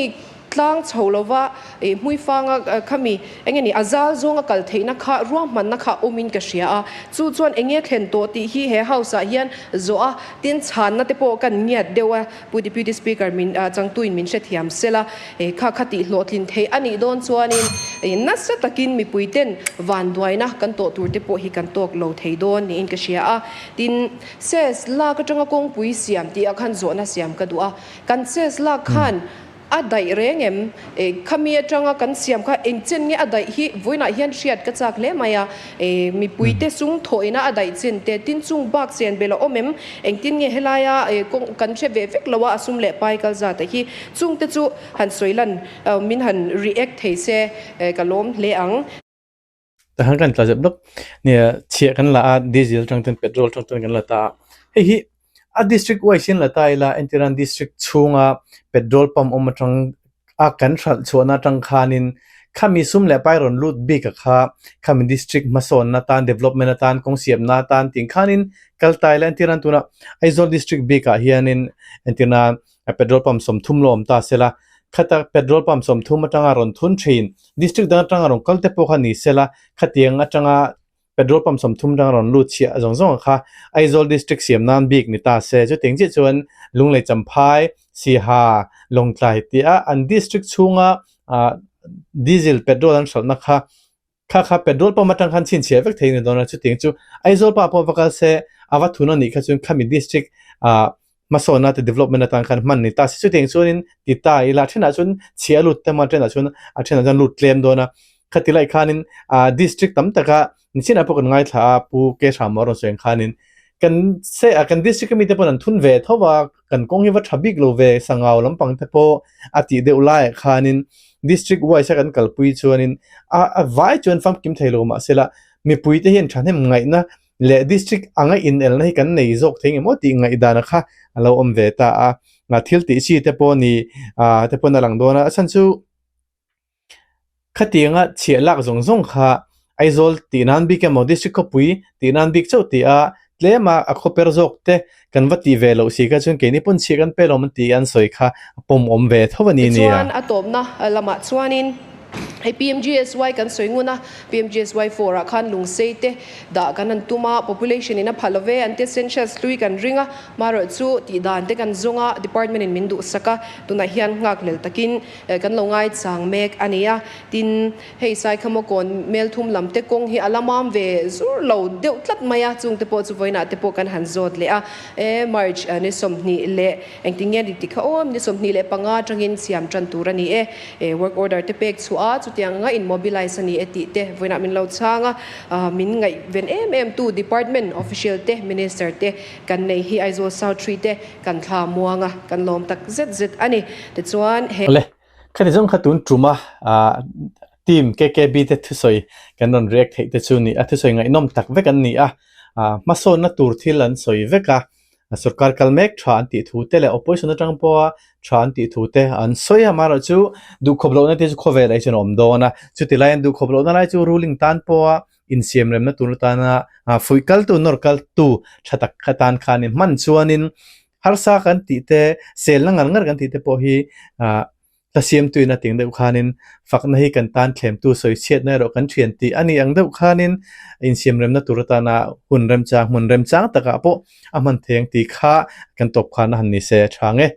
tlang chho lova ih hmuifanga khami eng nge ni a zal zawnga kal theihna kha ruahmanna kha awmin ka hria a, chu chuan eng nge thlen tawh tih hi he house ah hian zawh a, tin chhanna te pawh kan ngiat deuh a, Pu Deputy Speaker min changtuin min hrethiam sela, kha kha tih hlawhtlin theih a nih dawn chuanin nasa takin mipuiten vanduaina kan tawh tur te pawh hi kan tawk lo thei dawn niin ka hria a. Tin, Cess lak atanga kawngpui siam tih ah khan zawhna siam ka duh a, kan cess lak khan A daih reng em? E, khami atanga kan siam kha eng chen nge a daih hi vawiinah hian hriat ka chak hle mai a. E, mipuite sung thawhina a daih chen te tin chung bak chen bel a awm em? Engtin nge helaia e, kawng kan hre ve vek lo a, a sum leh pai kal zat a hi. Chungte chu han sawi lan, min han react thei se ka lawm hle ang. Tahan kan tla zep lawk. Nia, chhiah kan la a, diesel atang ten petrol atang ten kan la ta a. Hei hi a district wise in la ta ila, entirnan district chhunga petrol pump awm atang a kan hralh chhuahna atang khanin khami sum leh pai rawn lut bik a kha, khami district hmasawnna atan, development atan, kawng siamna atan tih khanin kal ta ila, entirnan tunah Aizawl district bikah hianin entirnan petrol pump 30 la awm ta sela, khata petrol pump 30 atanga rawn thun thin, district dang atanga rawn kal te pawh kha ni sela, khatiang atanga petrol pump 30 atanga rawn lut chhiah zawng zawng kha Aizawl district siam nan bik ni ta se, chutiang chiah chuan Lunglei Champhai, Siha, Lawngtlai tia an district chhunga diesel petrol an hralhna kha Kha kha petrol pump atang khan chhinchhiah vek thei a ni dawn a, chutiang chu Aizawl pa pawh va kal se a va thun a nih kha chuan khami district ah hmasawnna te development atan khan hman ni ta se, chutiang chuanin ti ta ila a thenah chuan chhia a lut tam a, a thenah chuan a thenah chuan lut tlem dawn a, khati lai khanin ah district tam taka nichinah pawh kan ngaithla a Pu Ke Hrama rawn sawi ang khanin. Kan se a kan district ami te pawn an thun ve tho a, kan kawng hi va tha bik lo ve sangau lampang te pawh a tih deuh laiah khanin district wise a kan kalpui chuanin a a vai chuan famkim thei lo mahsela mipui te hian thahnem ngaihna leh district anga inelna hi kan nei zawk thei engemaw tih ngaihdana kha a lo awm ve ta a, thil tih chi te pawh ni ah te pawn a lang dawn a, a chhan chu Khatianga chhiah lak zawng zawng kha Aizawl tih nan bik emaw District khawpui tih nan bik chauh tih a tlema a khawper zawk te kan va tih ve loh si kha chuan keini pawn chhiah kan pe lo an tih an sawi kha a pawm awm ve tho a ni nia. Tichuan a tawpna lamah chuanin hei PMGSY kan sawi ngun a, PMGSY 4 ah khan lungsei te dah kan han tum a, population in a pha lo ve an ti a, census hlui kan ring a, marawh chu tih dan te kan zawng a, department in min duhsak a, tunah hian nghakhlel takin Kan lo ngaichang mek a ni a, tin, hei Saikhamaw kawn Melthum lam te kawng hi a la mam ve zur lo deuh tlat mai a, chungte pawh chu vawiinah te pawh kan han zawt leh a, e March ni 20 leh engtin nge ni ti kha aw, ni 25 atangin siam tan tur a ni e, e work order te pek chhuah a, chutiang anga in mobilize a ni e tih te vawiinah min lo chhang a, min ngaihven em em tu department official te minister te kan nei hi Aizawl South Tree te Kan thla muang a, kan lawm tak zet zet a ni. Tichuan, he. Awle, khati zawng kha tun tuma team KKB te thusawi kan rawn react theih te chu ni a, thusawi ngaihnawm tak vek an ni a, hmasawnna tur thil an sawi vek a, sorkar kal mek tha an tih thu te leh opposition atang pawha tha an tih thu te an sawi a, amaherawhchu duhkhawp lohna te chu khawvel ah hi chuan a awm dawn a, chuti lai an duhkhawp lohna lai chu ruling tan pawha insiamremna tur atana fuih kaltu nawr kaltu tha tak atan khan i hman chuanin harsa kan tih te selna ngar ngar kan tih te pawh hi ah hla siamtuin a ting deuh khanin fakna hi kan tan thlemtu sawi chhiatna erawh kan thian tih a nih ang deuh khanin insiamremna tur atana hun remchang hmun remchang takah pawh a hman thei ang tih kha kan tawp khan a han ni se a tha ang e.